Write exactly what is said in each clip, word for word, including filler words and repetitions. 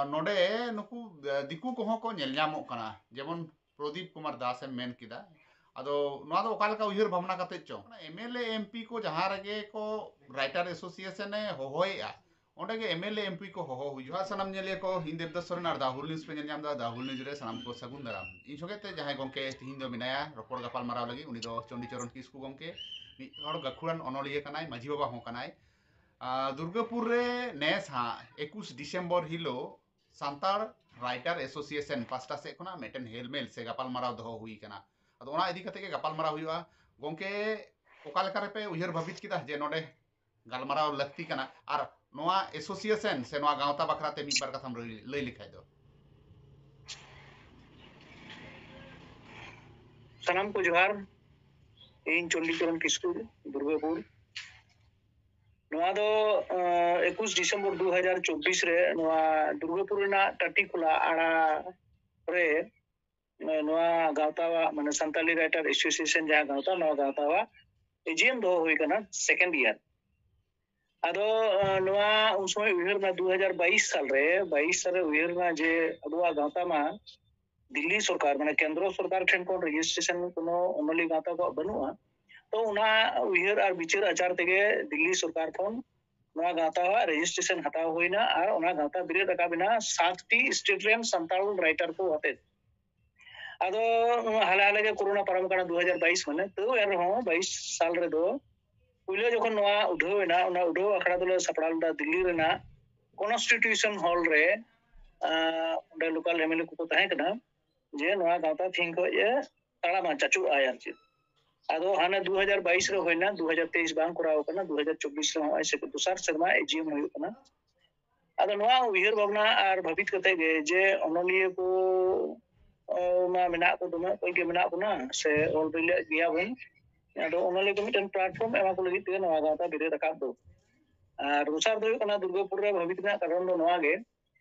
ᱱᱚᱰᱮ ᱱᱩᱠᱩ ᱫᱤᱠᱩ ᱠᱚᱦᱚᱸ ᱠᱚ ᱧᱮᱞ ᱧᱟᱢᱚᱜ ᱠᱟᱱᱟ, ᱡᱮᱢᱚᱱ ᱯᱨᱚᱫᱤᱯ ᱠᱩᱢᱟᱨ ᱫᱟᱥ ᱮᱢ ᱢᱮᱱ ᱠᱮᱫᱟ᱾ ᱟᱫᱚ ᱱᱚᱣᱟ ᱫᱚ ᱚᱠᱟ ᱞᱮᱠᱟ ᱩᱭᱦᱟᱹᱨ ᱵᱷᱟᱵᱽᱱᱟ ᱠᱟᱛᱮ ᱪᱚᱝ, ᱮᱢ ᱮᱞ ᱮ ᱮᱢ ᱯᱤ ᱠᱚ ᱡᱟᱦᱟᱸ ᱨᱮᱜᱮ ᱠᱚ ᱨᱟᱭᱴᱟᱨ ᱮᱥᱳᱥᱤᱭᱮᱥᱚᱱ ᱮ ᱦᱚᱦᱚᱭᱮᱜᱼᱟ, ᱚᱸᱰᱮ ᱜᱮ ᱮᱢ ᱮᱞ ᱮ ᱮᱢ ᱯᱤ ᱠᱚ ᱦᱚᱦᱚ ᱦᱩᱭᱩᱜᱼᱟ᱾ ᱥᱟᱱᱟᱢ ᱧᱮᱞᱤᱭᱟᱹ ᱠᱚ, ᱤᱧ ᱫᱮᱵᱫᱟᱥ ᱥᱚᱨᱮᱱ ᱟᱨ ᱫᱟ ᱦᱩᱞ ᱱᱤᱭᱩᱡᱽ ᱯᱮ ᱧᱮᱞ ᱧᱟᱢ ᱮᱫᱟ᱾ ᱫᱟ ᱦᱩᱞ ᱱᱤᱭᱩᱡᱽ ᱨᱮ ᱥᱟᱱᱟᱢ ᱠᱚ ᱥᱟᱹᱜᱩᱱ ᱫᱟᱨᱟᱢ᱾ ᱤᱧ ᱥᱚᱸᱜᱮ ᱛᱮ ᱡᱟᱦᱟᱸᱭ ᱜᱚᱢᱠᱮ ᱛᱤᱦᱤᱧ ᱫᱚ ᱢᱮᱱᱟᱭᱟ ᱨᱚᱯᱚᱲ ᱜᱟᱯᱟᱞ ᱢᱟᱨᱟᱣ ᱞᱟᱹᱜᱤᱫ, ᱩᱱᱤ ᱫᱚ ᱪᱚᱱᱰᱤᱪᱚᱨᱚᱱ ᱠᱤᱥᱠᱩ ᱜᱚᱢᱠᱮ, ᱢᱤᱫ ᱦᱚᱲ ᱜᱟᱹᱠᱷᱩᱲᱟᱱ ᱚᱱᱚᱞᱤᱭᱟᱹ ᱠᱟᱱᱟᱭ, ᱢᱟᱹᱡᱷᱤ ᱵᱟᱵᱟ ᱦᱚᱸ ᱠᱟᱱᱟᱭ᱾ ᱟᱨ ᱫᱩᱨᱜᱟᱹᱯᱩᱨ ᱨᱮ ᱱᱮᱥ ᱦᱟᱸᱜ ᱮᱠᱩᱥ ᱰᱤᱥᱮᱢᱵᱚᱨ ᱦᱤᱞᱳᱜ ᱥᱟᱱᱛᱟᱲ ᱨᱟᱭᱴᱟᱨ ᱮᱥᱳᱥᱤᱭᱮᱥᱚᱱ ᱯᱟᱥᱴᱟ ᱥᱮᱫ ᱠᱷᱚᱱᱟᱜ ᱢᱤᱫᱴᱮᱱ ᱦᱮᱞᱢᱮᱞ ᱥᱮ ᱜᱟᱯᱟᱞ ᱢᱟᱨᱟᱣ ᱫᱚᱦᱚ ᱦᱩᱭ ᱠᱟᱱᱟ᱾ ᱟᱫᱚ ᱚᱱᱟ ᱤᱫᱤ ᱠᱟᱛᱮ ᱜᱮ ᱜᱟᱯᱟᱞ ᱢᱟᱨᱟᱣ ᱦᱩᱭᱩᱜᱼᱟ᱾ ᱜᱚᱢᱠᱮ, ᱚᱠᱟ ᱞᱮᱠᱟ ᱨᱮᱯᱮ ᱩᱭᱦᱟᱹᱨ ᱵᱷᱟᱵᱤᱛ ᱠᱮᱫᱟ ᱡᱮ ᱱᱚᱰᱮ ᱜᱟᱞᱢᱟᱨᱟᱣ ᱞᱟᱹᱠᱛᱤ ᱠᱟᱱᱟ? ᱟᱨ ᱱᱚᱣᱟ ᱮᱥᱳᱥᱤᱭᱮᱥᱚᱱ ᱥᱮ ᱱᱚᱣᱟ ᱜᱟᱶᱛᱟ ᱵᱟᱠᱷᱨᱟ ᱛᱮ ᱢᱤᱫ ᱵᱟᱨ ᱠᱟᱛᱷᱟᱢ ᱞᱟᱹᱭ, ᱞᱟᱹᱭ ᱞᱮᱠᱷᱟᱡ ᱫᱚ᱾ ᱥᱟᱱᱟᱢ ᱠᱚ ᱡᱚᱦᱟᱨ᱾ ᱤᱧ ᱪᱚᱱᱰᱤᱪᱚᱨᱚᱱ ᱠᱤᱥᱠᱩ, ᱫᱩᱨᱜᱟᱹᱯᱩᱨ᱾ ᱱᱚᱣᱟ ᱫᱚ ᱮᱠᱩᱥ ᱰᱤᱥᱮᱢᱵᱚᱨ ᱫᱩ ᱦᱟᱡᱟᱨ ᱪᱚᱵᱵᱤᱥ ᱨᱮ ᱱᱚᱣᱟ ᱫᱩᱨᱜᱟᱹᱯᱩᱨ ᱨᱮᱱᱟᱜ ᱴᱟᱴᱤᱠᱷᱳᱞᱟ ᱟᱲᱟ ᱨᱮ ᱱᱚᱣᱟ ᱜᱟᱶᱛᱟᱣᱟᱜ, ᱢᱟᱱᱮ ᱥᱟᱱᱛᱟᱞᱤ ᱨᱟᱭᱴᱟᱨ ᱮᱥᱳᱥᱤᱭᱮᱥᱚᱱ ᱡᱟᱦᱟᱸ ᱜᱟᱶᱛᱟ, ᱱᱚᱣᱟ ᱜᱟᱶᱛᱟᱣᱟᱜ ᱮᱡᱤᱭᱮᱢ ᱫᱚᱦᱚ ᱦᱩᱭ ᱠᱟᱱᱟ ᱥᱮᱠᱮᱱᱰ ᱤᱭᱟᱨ᱾ ᱟᱫᱚ ᱱᱚᱣᱟ ᱩᱱ ᱥᱚᱢᱚᱭ ᱩᱭᱦᱟᱹᱨ ᱮᱱᱟ, ᱫᱩ ᱦᱟᱡᱟᱨ ᱵᱟᱭᱤᱥ ᱥᱟᱞᱨᱮ, ᱵᱟᱭᱤᱥ ᱥᱟᱞᱨᱮ ᱩᱭᱦᱟᱹᱨ ᱮᱱᱟ ᱡᱮ ᱟᱵᱚᱣᱟᱜ ᱜᱟᱶᱛᱟ ᱢᱟ ᱫᱤᱞᱞᱤ ᱥᱚᱨᱠᱟᱨ, ᱢᱟᱱᱮ ᱠᱮᱱᱫᱨᱚ ᱥᱚᱨᱠᱟᱨ ᱴᱷᱮᱱ ᱠᱷᱚᱱ ᱨᱮᱡᱤᱥᱴᱨᱮᱥᱚᱱ ᱠᱳᱱᱳ ᱚᱱᱚᱞᱤᱭᱟᱹ ᱜᱟᱶᱛᱟ ᱠᱚᱣᱟᱜ ᱵᱟᱹᱱᱩᱜᱼᱟ᱾ ᱛᱚ ᱚᱱᱟ ᱩᱭᱦᱟᱹᱨ ᱟᱨ ᱵᱤᱪᱟᱹᱨ ᱟᱪᱟᱨ ᱛᱮᱜᱮ ᱫᱤᱞᱞᱤ ᱥᱚᱨᱠᱟᱨ ᱠᱷᱚᱱ ᱱᱚᱣᱟ ᱜᱟᱶᱛᱟᱣᱟᱜ ᱨᱮᱡᱤᱥᱴᱨᱮᱥᱚᱱ ᱦᱟᱛᱟᱣ ᱦᱩᱭᱱᱟ ᱟᱨ ᱚᱱᱟ ᱜᱟᱶᱛᱟ ᱵᱮᱨᱮᱫ ᱨᱟᱠᱟᱵ ᱮᱱᱟ ᱥᱟᱛᱴᱤ ᱥᱴᱮᱴ ᱨᱮᱱ ᱥᱟᱱᱛᱟᱲ ᱨᱟᱭᱴᱟᱨ ᱠᱚ ᱟᱛᱮ᱾ ᱟᱫᱚ ᱦᱟᱞᱮ ᱦᱟᱞᱮ ᱜᱮ ᱠᱳᱨᱳᱱᱟ ᱯᱟᱨᱚᱢ ᱠᱟᱱᱟ ᱫᱩ ᱦᱟᱡᱟᱨ ᱵᱟᱭᱤᱥ ᱢᱟᱱᱮ, ᱛᱟᱹᱣ ᱮᱱ ᱨᱮᱦᱚᱸ ᱵᱟᱭᱤᱥ ᱥᱟᱞ ᱨᱮᱫᱚ ᱯᱩᱭᱞᱟᱹ ᱡᱚᱠᱷᱚᱱ ᱱᱚᱣᱟ ᱩᱰᱷᱟᱹᱣ ᱮᱱᱟ, ᱚᱱᱟ ᱩᱰᱷᱟᱹᱣ ᱟᱠᱷᱲᱟ ᱫᱚᱞᱮ ᱥᱟᱯᱲᱟᱣ ᱞᱮᱫᱟ ᱫᱤᱞᱞᱤ ᱨᱮᱱᱟᱜ ᱠᱚᱱᱥᱴᱤᱴᱤᱭᱩᱥᱚᱱ ᱦᱚᱞ ᱨᱮ᱾ ᱟᱸ, ᱚᱸᱰᱮ ᱞᱳᱠᱟᱞ ᱮᱢ ᱮᱞ ᱮ ᱠᱚᱠᱚ ᱛᱟᱦᱮᱸ ᱠᱟᱱᱟ, ᱡᱮ ᱱᱚᱣᱟ ᱜᱟᱶᱛᱟ ᱛᱮᱦᱮᱧ ᱠᱷᱚᱱ ᱮ ᱛᱟᱲᱟᱢᱟ, ᱪᱟᱪᱳᱜᱼᱟᱭ ᱟᱨ ᱪᱮᱫ᱾ ᱟᱫᱚ ᱦᱟᱱᱮ ᱫᱩ ᱦᱟᱡᱟᱨ ᱵᱟᱭᱤᱥ ᱨᱮ ᱦᱩᱭᱱᱟ, ᱫᱩ ᱦᱟᱡᱟᱨ ᱛᱮᱭᱤᱥ ᱵᱟᱝ ᱠᱚᱨᱟᱣ ᱠᱟᱱᱟ, ᱫᱩ ᱦᱟᱡᱟᱨ ᱪᱚᱵᱵᱤᱥ ᱨᱮ ᱱᱚᱜᱼᱚᱭ ᱥᱮ ᱫᱚᱥᱟᱨ ᱥᱮᱨᱢᱟ ᱮᱡᱤᱭᱮᱢ ᱦᱩᱭᱩᱜ ᱠᱟᱱᱟ᱾ ᱟᱫᱚ ᱱᱚᱣᱟ ᱩᱭᱦᱟᱹᱨ ᱵᱷᱟᱵᱽᱱᱟ ᱟᱨ ᱵᱷᱟᱹᱵᱤᱛ ᱠᱟᱛᱮ ᱜᱮ ᱡᱮ ᱚᱱᱚᱞᱤᱭᱟᱹ ᱠᱚ, ᱚ, ᱢᱟ ᱢᱮᱱᱟᱜ ᱠᱚ, ᱫᱚᱢᱮ ᱚᱠᱚᱭ ᱜᱮ ᱢᱮᱱᱟᱜ ᱵᱚᱱᱟ ᱥᱮ ᱚᱞ ᱵᱤᱞ ᱞᱮᱫ ᱜᱮᱭᱟ ᱵᱚᱱ᱾ ᱟᱫᱚ ᱚᱱᱚᱞᱤᱭᱟᱹ ᱠᱚ ᱢᱤᱫᱴᱮᱱ ᱯᱞᱟᱴᱯᱷᱚᱨᱢ ᱮᱢᱟ ᱠᱚ ᱞᱟᱹᱜᱤᱫ ᱛᱮ ᱱᱚᱣᱟ ᱜᱟᱶᱛᱟ ᱵᱮᱨᱮᱫ ᱨᱟᱠᱟᱵ ᱫᱚ᱾ ᱟᱨ ᱫᱚᱥᱟᱨ ᱫᱚ ᱦᱩᱭᱩᱜ ᱠᱟᱱᱟ, ᱫᱩᱨᱜᱟᱹᱯᱩᱨ ᱨᱮ ᱵᱷᱟᱹᱵᱤᱛ ᱨᱮᱱᱟᱜ ᱠᱟᱨᱚᱱ ᱫᱚ ᱱᱚᱣᱟ ᱜᱮ,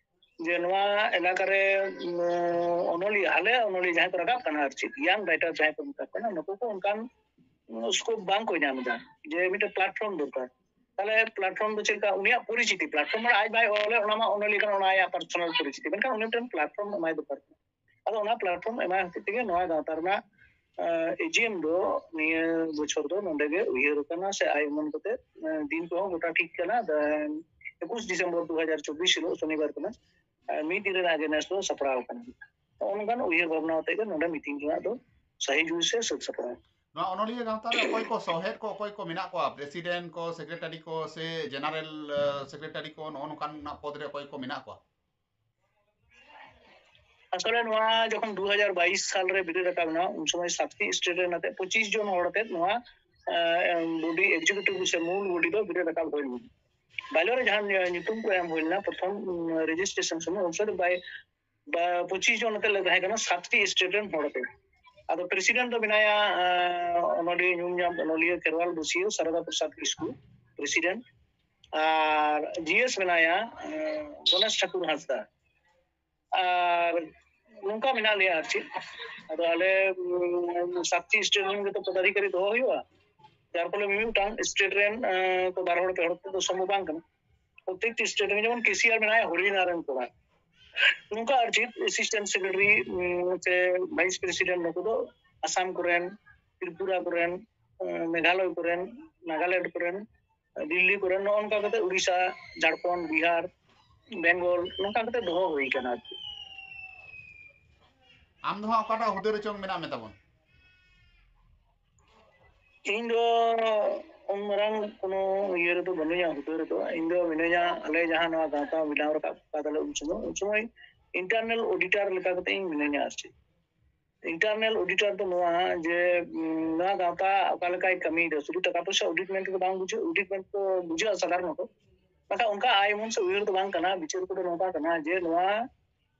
ᱡᱮ ᱱᱚᱣᱟ ᱮᱞᱟᱠᱟ ᱨᱮ, ᱩᱢ, ᱚᱱᱚᱞᱤᱭᱟᱹ, ᱟᱞᱮ ᱚᱱᱚᱞᱤᱭᱟᱹ ᱡᱟᱦᱟᱸᱭ ᱠᱚ ᱨᱟᱠᱟᱵ ᱠᱟᱱᱟ, ᱟᱨ ᱪᱮᱫ, ᱭᱟᱝ ᱨᱟᱭᱴᱟᱨ ᱡᱟᱦᱟᱸᱭ ᱠᱚ ᱢᱮᱛᱟ ᱠᱚ ᱠᱟᱱᱟ, ᱱᱩᱠᱩ ᱠᱚ ᱚᱱᱠᱟᱱ, ᱩᱢ, ᱥᱠᱳᱯ ᱵᱟᱝ ᱠᱚ ᱧᱟᱢ ᱮᱫᱟ, ᱡᱮ ᱢᱤᱫᱴᱮᱱ ᱯᱞᱟᱴᱯᱷᱚᱨᱢ ᱫᱚᱨᱠᱟᱨ᱾ ᱛᱟᱦᱞᱮ ᱯᱞᱟᱴᱯᱷᱚᱨᱢ ᱫᱚ ᱪᱮᱫ ᱞᱮᱠᱟ? ᱩᱱᱤᱭᱟᱜ ᱯᱚᱨᱤᱪᱤᱛᱤ, ᱯᱞᱟᱴᱯᱷᱚᱨᱢ ᱢᱟᱱᱮ ᱟᱡ ᱵᱟᱭ ᱚᱞᱮ, ᱚᱱᱟ ᱢᱟ ᱚᱱᱚᱞᱤᱭᱟᱹ ᱠᱟᱱᱟ, ᱚᱱᱟ ᱟᱭᱟᱜ ᱯᱟᱨᱥᱚᱱᱟᱞ ᱯᱚᱨᱤᱪᱤᱛᱤ, ᱢᱮᱱᱠᱷᱟᱱ ᱩᱱᱤ ᱢᱤᱫᱴᱮᱱ ᱯᱞᱟᱴᱯᱷᱚᱨᱢ ᱮᱢᱟᱭ ᱫᱚᱨᱠᱟᱨ ᱠᱟᱱᱟ᱾ ᱟᱫᱚ ᱚᱱᱟ ᱯᱞᱟᱴᱯᱷᱚᱨᱢ ᱮᱢᱟᱭ ᱦᱚᱛᱮᱡ ᱛᱮᱜᱮ ᱱᱚᱣᱟ ᱜᱟᱶᱛᱟ ᱨᱮᱱᱟᱜ ᱮᱡᱤᱮᱢ ᱫᱚ ᱱᱤᱭᱟᱹ ᱵᱚᱪᱷᱚᱨ ᱫᱚ ᱱᱚᱰᱮ ᱜᱮ ᱩᱭᱦᱟᱹᱨ ᱟᱠᱟᱱᱟ ᱥᱮ ᱟᱭ ᱩᱢᱟᱹᱱ ᱠᱟᱛᱮ, ᱫᱤᱱ ᱠᱚᱦᱚᱸ ᱜᱚᱴᱟ ᱴᱷᱤᱠ ᱠᱟᱱᱟ᱾ ᱮᱠᱩᱥ ᱰᱤᱥᱮᱢᱵᱚᱨ ᱫᱩ ᱦᱟᱡᱟᱨ ᱪᱚᱵᱵᱤᱥ ᱦᱤᱞᱳᱜ ᱥᱚᱱᱤᱵᱟᱨ ᱠᱟᱱᱟ᱾ ᱢᱤᱫ ᱫᱤᱱ ᱨᱮᱱᱟᱜ ᱜᱮ ᱱᱮᱥ ᱫᱚ ᱥᱟᱯᱲᱟᱣ ᱟᱠᱟᱱᱟ᱾ ᱱᱚᱜᱼᱚ ᱱᱚᱝᱠᱟᱱ ᱩᱭᱦᱟᱹᱨ ᱵᱷᱟᱵᱽᱱᱟ ᱟᱛᱮ ᱜᱮ ᱱᱚᱰᱮ ᱢᱤᱴᱤᱝ ᱨᱮᱱᱟᱜ ᱫᱚ ᱥᱟᱹᱦᱤ ᱡᱩᱦᱤ ᱥᱮ ᱥᱟᱹᱛ ᱥᱟᱯᱲᱟᱣ᱾ ᱱᱚᱣᱟ ᱚᱱᱚᱞᱤᱭᱟᱹ ᱜᱟᱶᱛᱟ ᱨᱮ ᱚᱠᱚᱭ ᱠᱚ ᱥᱚᱦᱮᱫ ᱠᱚ, ᱚᱠᱚᱭ ᱠᱚ ᱢᱮᱱᱟᱜ ᱠᱚᱣᱟ? ᱯᱨᱮᱥᱤᱰᱮᱱᱴ ᱠᱚ, ᱥᱮᱠᱨᱮᱴᱟᱨᱤ ᱠᱚ, ᱥᱮ ᱡᱮᱱᱟᱨᱮᱞ, ᱮ, ᱥᱮᱠᱨᱮᱴᱟᱨᱤ ᱠᱚ, ᱱᱚᱜᱼᱚ ᱱᱚᱝᱠᱟᱱᱟᱜ ᱯᱚᱫᱽ ᱨᱮ ᱚᱠᱚᱭ ᱠᱚ ᱢᱮᱱᱟᱜ ᱠᱚᱣᱟ? ᱟᱥᱚᱞᱮ ᱱᱚᱣᱟ ᱡᱚᱠᱷᱚᱱ ᱫᱩ ᱦᱟᱡᱟᱨ ᱵᱟᱭᱤᱥ ᱥᱟᱞ ᱨᱮ ᱵᱤᱨᱤᱫ ᱨᱟᱠᱟᱵ ᱮᱱᱟ, ᱩᱱ ᱥᱚᱢᱚᱭ ᱥᱟᱛᱴᱤ ᱥᱴᱮᱴ ᱨᱮᱱ ᱟᱛᱮ ᱯᱚᱸᱪᱤᱥ ᱡᱚᱱ ᱦᱚᱲ ᱟᱛᱮ ᱱᱚᱣᱟ, ᱮ, ᱵᱚᱰᱤ ᱮᱠᱡᱤᱠᱤᱭᱩᱴᱤᱵᱷ ᱥᱮ ᱢᱩᱞ ᱵᱚᱰᱤ ᱫᱚ ᱵᱤᱨᱤᱫ ᱨᱟᱠᱟᱵ ᱦᱩᱭ ᱞᱮᱱᱟ᱾ ᱵᱟᱭᱞᱳ ᱨᱮ ᱡᱟᱦᱟᱸ ᱧᱩᱛᱩᱢ ᱠᱚ ᱮᱢ ᱦᱩᱭ ᱞᱮᱱᱟ ᱯᱨᱚᱛᱷᱚᱢ, ᱩᱢ, ᱨᱮᱡᱤᱥᱴᱨᱮᱥᱚᱱ ᱥᱚᱢᱚᱭ, ᱩᱱ ᱥᱚᱢᱚᱭ ᱫᱚ ᱵᱟᱭ ᱵᱟ-, ᱯᱚᱸᱪᱤᱥ ᱡᱚᱱ ᱟᱛᱮ ᱞᱮ ᱛᱟᱦᱮᱸ ᱠᱟᱱᱟ, ᱥᱟᱛᱴᱤ ᱥᱴᱮᱴ ᱨᱮᱱ ᱦᱚᱲ ᱟᱛᱮ᱾ ᱟᱫᱚ ᱯᱨᱮᱥᱤᱰᱮᱱᱴ ᱫᱚ ᱢᱮᱱᱟᱭᱟ, ᱮᱸ, ᱚᱱᱚᱞᱤᱭᱟᱹ, ᱧᱩᱢ ᱧᱟᱢ ᱚᱱᱚᱞᱤᱭᱟᱹ ᱠᱷᱮᱨᱣᱟᱞ ᱵᱟᱹᱥᱭᱟᱹ ᱥᱟᱨᱚᱫᱟ ᱯᱨᱚᱥᱟᱫᱽ ᱠᱤᱥᱠᱩ, ᱯᱨᱮᱥᱤᱰᱮᱱᱴ᱾ ᱟᱨ ᱡᱤᱮᱥ ᱢᱮᱱᱟᱭᱟ, ᱮᱸ, ᱜᱚᱱᱮᱥ ᱴᱷᱟᱠᱩᱨ ᱦᱟᱸᱥᱫᱟ᱾ ᱟᱨ ᱱᱚᱝᱠᱟ ᱢᱮᱱᱟᱜ ᱞᱮᱭᱟ ᱟᱨ ᱪᱮᱫ᱾ ᱟᱫᱚ ᱟᱞᱮ, ᱩᱸ, ᱥᱟᱛᱴᱤ ᱥᱴᱮᱴ ᱨᱮᱱ ᱜᱮᱛᱚ ᱯᱚᱫᱟᱫᱷᱤᱠᱟᱨᱤ ᱫᱚᱦᱚ ᱦᱩᱭᱩᱜᱼᱟ᱾ ᱡᱟᱨ ᱯᱷᱚᱞᱮ ᱢᱤᱢᱤᱫᱴᱟᱝ ᱥᱴᱮᱴ ᱨᱮᱱ, ᱮᱸ, ᱛᱚ ᱵᱟᱨ ᱦᱚᱲ ᱯᱮ ᱦᱚᱲ ᱛᱮᱫᱚ ᱥᱚᱢᱵᱷᱚᱵ ᱵᱟᱝ ᱠᱟᱱᱟ᱾ ᱯᱨᱚᱛᱮᱠᱴᱤ ᱥᱴᱮᱴ ᱨᱮ ᱡᱮᱢᱚᱱ ᱠᱮᱥᱤᱭᱟᱨ ᱢᱮᱱᱟᱭᱟ ᱦᱚᱨᱤᱭᱟᱱᱟ ᱨᱮᱱ ᱠᱚᱲᱟ, ᱱᱚᱝᱠᱟ ᱟᱨ ᱪᱮᱫ ᱮᱥᱤᱥᱴᱮᱱᱴ ᱥᱮᱠᱨᱮᱴᱟᱨᱤ, ᱩᱸ, ᱥᱮ ᱵᱷᱟᱭᱤᱥ ᱯᱨᱮᱥᱤᱰᱮᱱᱴ, ᱱᱩᱠᱩ ᱫᱚ ᱟᱥᱟᱢ ᱠᱚᱨᱮᱱ, ᱛᱨᱤᱯᱩᱨᱟ ᱠᱚᱨᱮᱱ, ᱩᱸ, ᱢᱮᱜᱷᱟᱞᱚᱭ ᱠᱚᱨᱮᱱ, ᱱᱟᱜᱟᱞᱮᱱᱰ ᱠᱚᱨᱮᱱ, ᱫᱤᱞᱞᱤ ᱠᱚᱨᱮᱱ, ᱱᱚᱜᱼᱚ ᱱᱚᱝᱠᱟ ᱠᱟᱛᱮ ᱩᱲᱤᱥᱥᱟ, ᱡᱷᱟᱲᱠᱷᱚᱸᱰ, ᱵᱤᱦᱟᱨ, ᱵᱮᱝᱜᱚᱞ, ᱱᱚᱝᱠᱟ ᱠᱟᱛᱮ ᱫᱚᱦᱚ ᱦᱩᱭ ᱠᱟᱱᱟ ᱟᱨ ᱪᱮᱫ᱾ ᱟᱢ ᱫᱚ ᱦᱟᱸᱜ ᱚᱠᱟᱴᱟᱜ ᱦᱩᱫᱟᱹ ᱨᱮᱪᱚᱝ ᱢᱮᱱᱟᱜ ᱢᱮ ᱛᱟᱵᱚᱱ? ᱤᱧ ᱫᱚ ᱩᱱ ᱢᱟᱨᱟᱝ ᱠᱳᱱᱳ ᱤᱭᱟᱹ ᱨᱮᱫᱚ ᱵᱟᱹᱱᱩᱧᱟ, ᱦᱩᱫᱟᱹ ᱨᱮᱫᱚ᱾ ᱤᱧ ᱫᱚ ᱢᱤᱱᱟᱹᱧᱟ, ᱟᱞᱮ ᱡᱟᱦᱟᱸ ᱱᱚᱣᱟ ᱜᱟᱶᱛᱟ ᱵᱮᱱᱟᱣ ᱨᱟᱠᱟᱵ ᱠᱟᱫᱟᱞᱮ ᱩᱱ ᱥᱚᱢᱚᱭ, ᱩᱱ ᱥᱚᱢᱚᱭ ᱤᱱᱴᱟᱨᱱᱟᱞ ᱚᱰᱤᱴᱟᱨ ᱞᱮᱠᱟ ᱠᱟᱛᱮ ᱤᱧ ᱢᱤᱱᱟᱹᱧᱟ ᱟᱨ ᱪᱮᱫ᱾ ᱤᱱᱴᱟᱨᱱᱟᱞ ᱚᱰᱤᱴᱟᱨ ᱫᱚ ᱱᱚᱣᱟ ᱡᱮ, ᱩᱸ, ᱱᱚᱣᱟ ᱜᱟᱶᱛᱟ ᱚᱠᱟ ᱞᱮᱠᱟᱭ ᱠᱟᱹᱢᱤᱭᱮᱫᱟ, ᱥᱩᱫᱷᱩ ᱴᱟᱠᱟ ᱯᱚᱭᱥᱟ ᱚᱰᱤᱴ ᱢᱮᱱᱛᱮ ᱫᱚ ᱵᱟᱝ ᱵᱩᱡᱷᱟᱹᱜ, ᱚᱰᱤᱴ ᱢᱮᱱᱛᱮ ᱫᱚ ᱵᱩᱡᱷᱟᱹᱜᱼᱟ ᱥᱟᱫᱷᱟᱨᱚᱱᱚᱛᱚ᱾ ᱢᱮᱱᱠᱷᱟᱱ ᱚᱱᱠᱟ ᱟᱭ ᱩᱢᱟᱹᱱ ᱥᱮ ᱩᱭᱦᱟᱹᱨ ᱫᱚ ᱵᱟᱝ ᱠᱟᱱᱟ᱾ ᱵᱤᱪᱟᱹᱨ ᱠᱚᱫᱚ ᱱᱚᱝᱠᱟ ᱠᱟᱱᱟ ᱡᱮ ᱱᱚᱣᱟ,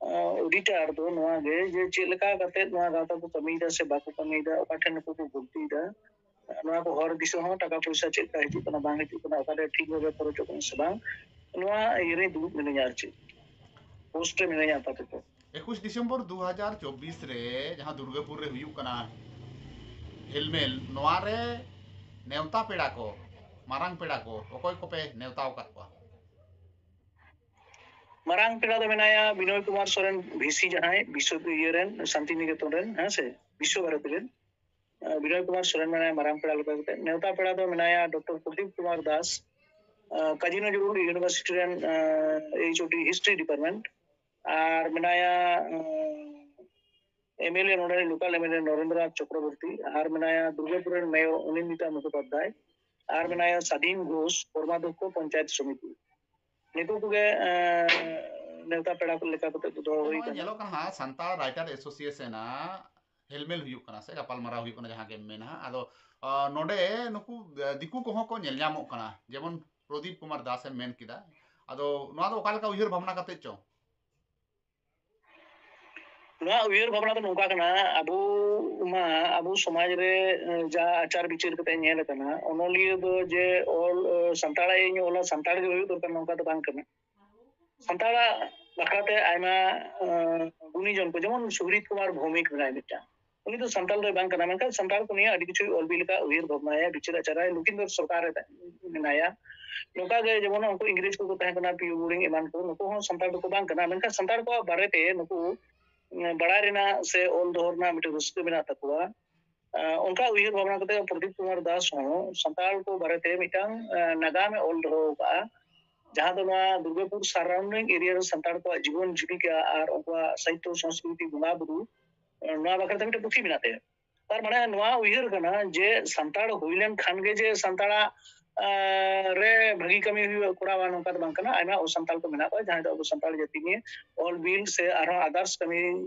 ᱟᱸ, ᱚᱰᱤᱴᱟᱨ ᱫᱚ ᱱᱚᱣᱟ ᱜᱮ ᱡᱮ ᱪᱮᱫ ᱞᱮᱠᱟ ᱠᱟᱛᱮ ᱱᱚᱣᱟ ᱜᱟᱶᱛᱟ ᱠᱚ ᱠᱟᱹᱢᱤᱭᱮᱫᱟ ᱥᱮ ᱵᱟᱠᱚ ᱠᱟᱹᱢᱤᱭᱮᱫᱟ, ᱚᱠᱟ ᱴᱷᱮᱱ ᱱᱩᱠᱩ ᱠᱚ ᱜᱟᱹᱞᱛᱤᱭᱮᱫᱟ, ᱱᱚᱣᱟ ᱠᱚ ᱦᱚᱲ ᱫᱤᱥᱟᱹ ᱦᱚᱸ ᱴᱟᱠᱟ ᱯᱚᱭᱥᱟ ᱪᱮᱫ ᱞᱮᱠᱟ ᱦᱤᱡᱩᱜ ᱠᱟᱱᱟ ᱵᱟᱝ ᱦᱤᱡᱩᱜ ᱠᱟᱱᱟ, ᱚᱠᱟᱨᱮ ᱴᱷᱤᱠ ᱵᱷᱟᱵᱮ ᱠᱷᱚᱨᱚᱪᱚᱜ ᱠᱟᱱᱟ ᱥᱮ ᱵᱟᱝ, ᱱᱚᱣᱟ ᱤᱭᱟᱹ ᱨᱮ ᱫᱩᱲᱩᱵ ᱢᱤᱱᱟᱹᱧᱟ ᱟᱨ ᱪᱮᱫ, ᱯᱳᱥᱴ ᱨᱮ ᱢᱤᱱᱟᱹᱧᱟ ᱟᱯᱟᱛᱚᱛᱚ᱾ ᱮᱠᱩᱥ ᱰᱤᱥᱮᱢᱵᱚᱨ ᱫᱩ ᱦᱟᱡᱟᱨ ᱪᱚᱵᱵᱤᱥ ᱨᱮ ᱡᱟᱦᱟᱸ ᱫᱩᱨᱜᱟᱹᱯᱩᱨ ᱨᱮ ᱦᱩᱭᱩᱜ ᱠᱟᱱᱟ ᱦᱮᱞᱢᱮᱞ, ᱱᱚᱣᱟ ᱨᱮ ᱱᱮᱣᱛᱟ ᱯᱮᱲᱟ ᱠᱚ ᱢᱟᱨᱟᱝ ᱯᱮᱲᱟ ᱠᱚ ᱚᱠᱚᱭ ᱠᱚᱯᱮ ᱱᱮᱣᱛᱟ ᱟᱠᱟᱫ ᱠᱚᱣᱟ? ᱢᱟᱨᱟᱝ ᱯᱮᱲᱟ ᱫᱚ ᱢᱮᱱᱟᱭᱟ ᱵᱤᱱᱚᱭ ᱠᱩᱢᱟᱨ ᱥᱚᱨᱮᱱ, ᱵᱷᱤᱥᱤ ᱡᱟᱦᱟᱸᱭ ᱵᱤᱥᱥᱚ ᱤᱭᱟᱹ ᱨᱮᱱ, ᱥᱟᱱᱛᱤᱱᱤᱠᱮᱛᱚᱱ ᱨᱮᱱ, ᱦᱮᱸ ᱥᱮ, ᱵᱤᱥᱥᱚ ᱵᱷᱟᱨᱚᱛᱤ ᱨᱮᱱ᱾ ᱟᱸ, ᱵᱤᱱᱚᱭ ᱠᱩᱢᱟᱨ ᱥᱚᱨᱮᱱ ᱢᱮᱱᱟᱭᱟ ᱢᱟᱨᱟᱝ ᱯᱮᱲᱟ ᱞᱮᱠᱟ ᱠᱟᱛᱮ᱾ ᱱᱮᱣᱛᱟ ᱯᱮᱲᱟ ᱫᱚ ᱢᱮᱱᱟᱭᱟ ᱰᱚᱠᱴᱚᱨ ᱯᱨᱚᱫᱤᱯ ᱠᱩᱢᱟᱨ ᱫᱟᱥ, ᱟᱸ, ᱠᱟᱡᱤ ᱱᱚᱡᱨᱩᱞ ᱤᱭᱩᱱᱤᱵᱷᱟᱨᱥᱤᱴᱤ ᱨᱮᱱ, ᱟᱸ, H O D history department, ᱟᱨ ᱢᱮᱱᱟᱭᱟ, ᱟᱸ, ᱮᱢ ᱮᱞ ᱮ, ᱱᱚᱰᱮ ᱨᱮᱱ local M L A Narendra Nath Chakraborty, ᱟᱨ ᱢᱮᱱᱟᱭᱟ ᱫᱩᱨᱜᱟᱯᱩᱨ ᱨᱮᱱ ᱢᱮᱭᱚᱨ ᱚᱱᱤᱱᱫᱤᱛᱟ ᱢᱩᱠᱷᱳᱯᱟᱫᱽᱫᱷᱟᱭ, ᱟᱨ ᱢᱮᱱᱟᱭᱟ ᱥᱟᱫᱷᱤᱱ ᱜᱷᱳᱥ, ᱠᱚᱨᱢᱟᱫᱷᱚᱠᱠᱷᱚ ᱯᱚᱧᱪᱟᱭᱮᱛ ᱥᱚᱢᱤᱛᱤ᱾ ᱱᱩᱠᱩ ᱠᱚᱜᱮ, ᱮᱸ, ᱱᱮᱣᱛᱟ ᱯᱮᱲᱟ ᱠᱚ ᱞᱮᱠᱟ ᱠᱟᱛᱮ ᱫᱚ ᱫᱚᱦᱚ ᱦᱩᱭ ᱱᱚᱜᱼᱚᱭ ᱠᱟᱱᱟ᱾ ᱧᱮᱞᱚᱜ ᱠᱟᱱᱟ ᱦᱟᱸᱜ, ᱥᱟᱱᱛᱟᱲ ᱨᱟᱭᱴᱟᱨ ᱮᱥᱳᱥᱤᱭᱮᱥᱚᱱ ᱟᱜ ᱦᱮᱞᱢᱮᱞ ᱦᱩᱭᱩᱜ ᱠᱟᱱᱟ ᱥᱮ ᱜᱟᱯᱟᱞᱢᱟᱨᱟᱣ ᱦᱩᱭᱩᱜ ᱠᱟᱱᱟ, ᱡᱟᱦᱟᱸ ᱜᱮᱢ ᱢᱮᱱᱟ ᱦᱟᱸᱜ᱾ ᱟᱫᱚ, ᱟᱸ, ᱱᱚᱰᱮ ᱱᱩᱠᱩ, ᱟᱸ, ᱫᱤᱠᱩ ᱠᱚᱦᱚᱸ ᱠᱚ ᱧᱮᱞ ᱧᱟᱢᱚᱜ ᱠᱟᱱᱟ, ᱡᱮᱢᱚᱱ ᱯᱨᱚᱫᱤᱯ ᱠᱩᱢᱟᱨ ᱫᱟᱥ ᱮᱢ ᱢᱮᱱ ᱠᱮᱫᱟ᱾ ᱟᱫᱚ ᱱᱚᱣᱟ ᱫᱚ ᱚᱠᱟ ᱞᱮᱠᱟ ᱩᱭᱦᱟᱹᱨ ᱵᱷᱟᱵᱽᱱᱟ ᱠᱟᱛᱮ ᱪᱚ? ᱱᱚᱣᱟ ᱩᱭᱦᱟᱹᱨ ᱵᱷᱟᱵᱽᱱᱟ ᱫᱚ ᱱᱚᱝᱠᱟ ᱠᱟᱱᱟ, ᱟᱵᱚ ᱢᱟ, ᱟᱵᱚ ᱥᱚᱢᱟᱡᱽ ᱨᱮ, ᱮᱸ, ᱡᱟ ᱟᱪᱟᱨ ᱵᱤᱪᱟᱹᱨ ᱠᱟᱛᱮ ᱧᱮᱞ ᱟᱠᱟᱱᱟ, ᱚᱱᱚᱞᱤᱭᱟᱹ ᱫᱚ ᱡᱮ ᱚᱞ, ᱮᱸ, ᱥᱟᱱᱛᱟᱲᱟᱜ ᱤᱧ ᱚᱞᱟ, ᱥᱟᱱᱛᱟᱲ ᱜᱮ ᱦᱩᱭᱩᱜ ᱫᱚᱨᱠᱟᱨ, ᱱᱚᱝᱠᱟ ᱫᱚ ᱵᱟᱝ ᱠᱟᱱᱟ᱾ ᱥᱟᱱᱛᱟᱲᱟᱜ ᱵᱟᱠᱷᱨᱟᱛᱮ ᱟᱭᱢᱟ, ᱮᱸ, ᱜᱩᱱᱤ ᱡᱚᱱ ᱠᱚ, ᱡᱮᱢᱚᱱ ᱥᱩᱦᱨᱤᱛ ᱠᱩᱢᱟᱨ ᱵᱷᱳᱣᱢᱤᱠ ᱢᱮᱱᱟᱭ ᱢᱤᱫᱴᱟᱝ, ᱩᱱᱤ ᱫᱚ ᱥᱟᱱᱛᱟᱲ ᱫᱚᱭ ᱵᱟᱝ ᱠᱟᱱᱟ, ᱢᱮᱱᱠᱷᱟᱱ ᱥᱟᱱᱛᱟᱲ ᱠᱚ ᱱᱤᱭᱮ ᱟᱹᱰᱤ ᱠᱤᱪᱷᱩᱭ ᱚᱞ ᱵᱤᱞ ᱟᱠᱟᱫ, ᱩᱭᱦᱟᱹᱨ ᱵᱷᱟᱵᱽᱱᱟᱭᱟ, ᱵᱤᱪᱟᱹᱨ ᱟᱪᱟᱨᱟᱭ᱾ ᱞᱚᱠᱤᱱᱫᱚᱨ ᱥᱚᱨᱠᱟᱨ ᱨᱮ ᱢᱮᱱᱟᱭᱟ᱾ ᱱᱚᱝᱠᱟ ᱜᱮ ᱡᱮᱢᱚᱱ ᱩᱱᱠᱩ ᱤᱝᱨᱮᱡᱽ ᱠᱚᱠᱚ ᱛᱟᱦᱮᱸ ᱠᱟᱱᱟ, ᱯᱤ ᱳ ᱵᱳᱨᱤᱝ ᱮᱢᱟᱱ ᱠᱚ, ᱱᱩᱠᱩ ᱦᱚᱸ ᱥᱟᱱᱛᱟᱲ ᱫᱚᱠᱚ ᱵᱟᱝ ᱠᱟᱱᱟ, ᱢᱮᱱᱠᱷᱟᱱ ᱥᱟᱱᱛᱟᱲ ᱠᱚᱣᱟᱜ ᱵᱟᱨᱮᱛᱮ ᱱᱩᱠᱩ, ᱩᱸ, ᱵᱟᱲᱟᱭ ᱨᱮᱱᱟᱜ ᱥᱮ ᱚᱞ ᱫᱚᱦᱚ ᱨᱮᱱᱟᱜ ᱢᱤᱫᱴᱮᱱ ᱨᱟᱹᱥᱠᱟᱹ ᱢᱮᱱᱟᱜ ᱛᱟᱠᱚᱣᱟ᱾ ᱟᱸ, ᱚᱱᱠᱟ ᱩᱭᱦᱟᱹᱨ ᱵᱷᱟᱵᱽᱱᱟ ᱠᱟᱛᱮ ᱯᱨᱚᱫᱤᱯ ᱠᱩᱢᱟᱨ ᱫᱟᱥ ᱦᱚᱸ ᱥᱟᱱᱛᱟᱲ ᱠᱚ ᱵᱟᱨᱮᱛᱮ ᱢᱤᱫᱴᱟᱝ, ᱟᱸ, ᱱᱟᱜᱟᱢ ᱮ ᱚᱞ ᱫᱚᱦᱚ ᱟᱠᱟᱫᱼᱟ, ᱡᱟᱦᱟᱸ ᱫᱚ ᱱᱚᱣᱟ ᱫᱩᱨᱜᱟᱯᱩᱨ surrounding area ᱨᱮ ᱥᱟᱱᱛᱟᱲ ᱠᱚᱣᱟᱜ ᱡᱤᱵᱚᱱ ᱡᱤᱵᱤᱠᱟ ᱟᱨ ᱩᱱᱠᱩᱣᱟᱜ ᱥᱟᱦᱤᱛᱛᱚ, ᱥᱚᱝᱥᱠᱨᱤᱛᱤ, ᱵᱚᱸᱜᱟ ᱵᱩᱨᱩ, ᱱᱚᱣᱟ ᱵᱟᱠᱷᱨᱟ ᱛᱮ ᱢᱤᱫᱴᱮᱱ ᱯᱩᱛᱷᱤ ᱢᱮᱱᱟᱜ ᱛᱟᱭᱟ᱾ ᱛᱟᱨ ᱢᱟᱱᱮ ᱱᱚᱣᱟ ᱩᱭᱦᱟᱹᱨ ᱠᱟᱱᱟ ᱡᱮ ᱥᱟᱱᱛᱟᱲ ᱦᱩᱭ ᱞᱮᱱ ᱠᱷᱟᱱ ᱜᱮ ᱡᱮ ᱥᱟᱱᱛᱟᱲᱟᱜ, ᱟᱸ, ᱨᱮ ᱵᱷᱟᱹᱜᱤ ᱠᱟᱹᱢᱤ ᱦᱩᱭᱩᱜᱼᱟ, ᱠᱚᱨᱟᱣᱟ, ᱱᱚᱝᱠᱟ ᱫᱚ ᱵᱟᱝ ᱠᱟᱱᱟ᱾ ᱟᱭᱢᱟ ᱚᱥᱟᱱᱛᱟᱲ ᱠᱚ ᱢᱮᱱᱟᱜ ᱠᱚᱣᱟ, ᱡᱟᱦᱟᱸᱭ ᱫᱚ ᱟᱵᱚ ᱥᱟᱱᱛᱟᱲ ᱡᱟᱹᱛᱤ ᱱᱤᱭᱮ ᱚᱞ ᱵᱤᱞ ᱥᱮ ᱟᱨᱦᱚᱸ others ᱠᱟᱹᱢᱤ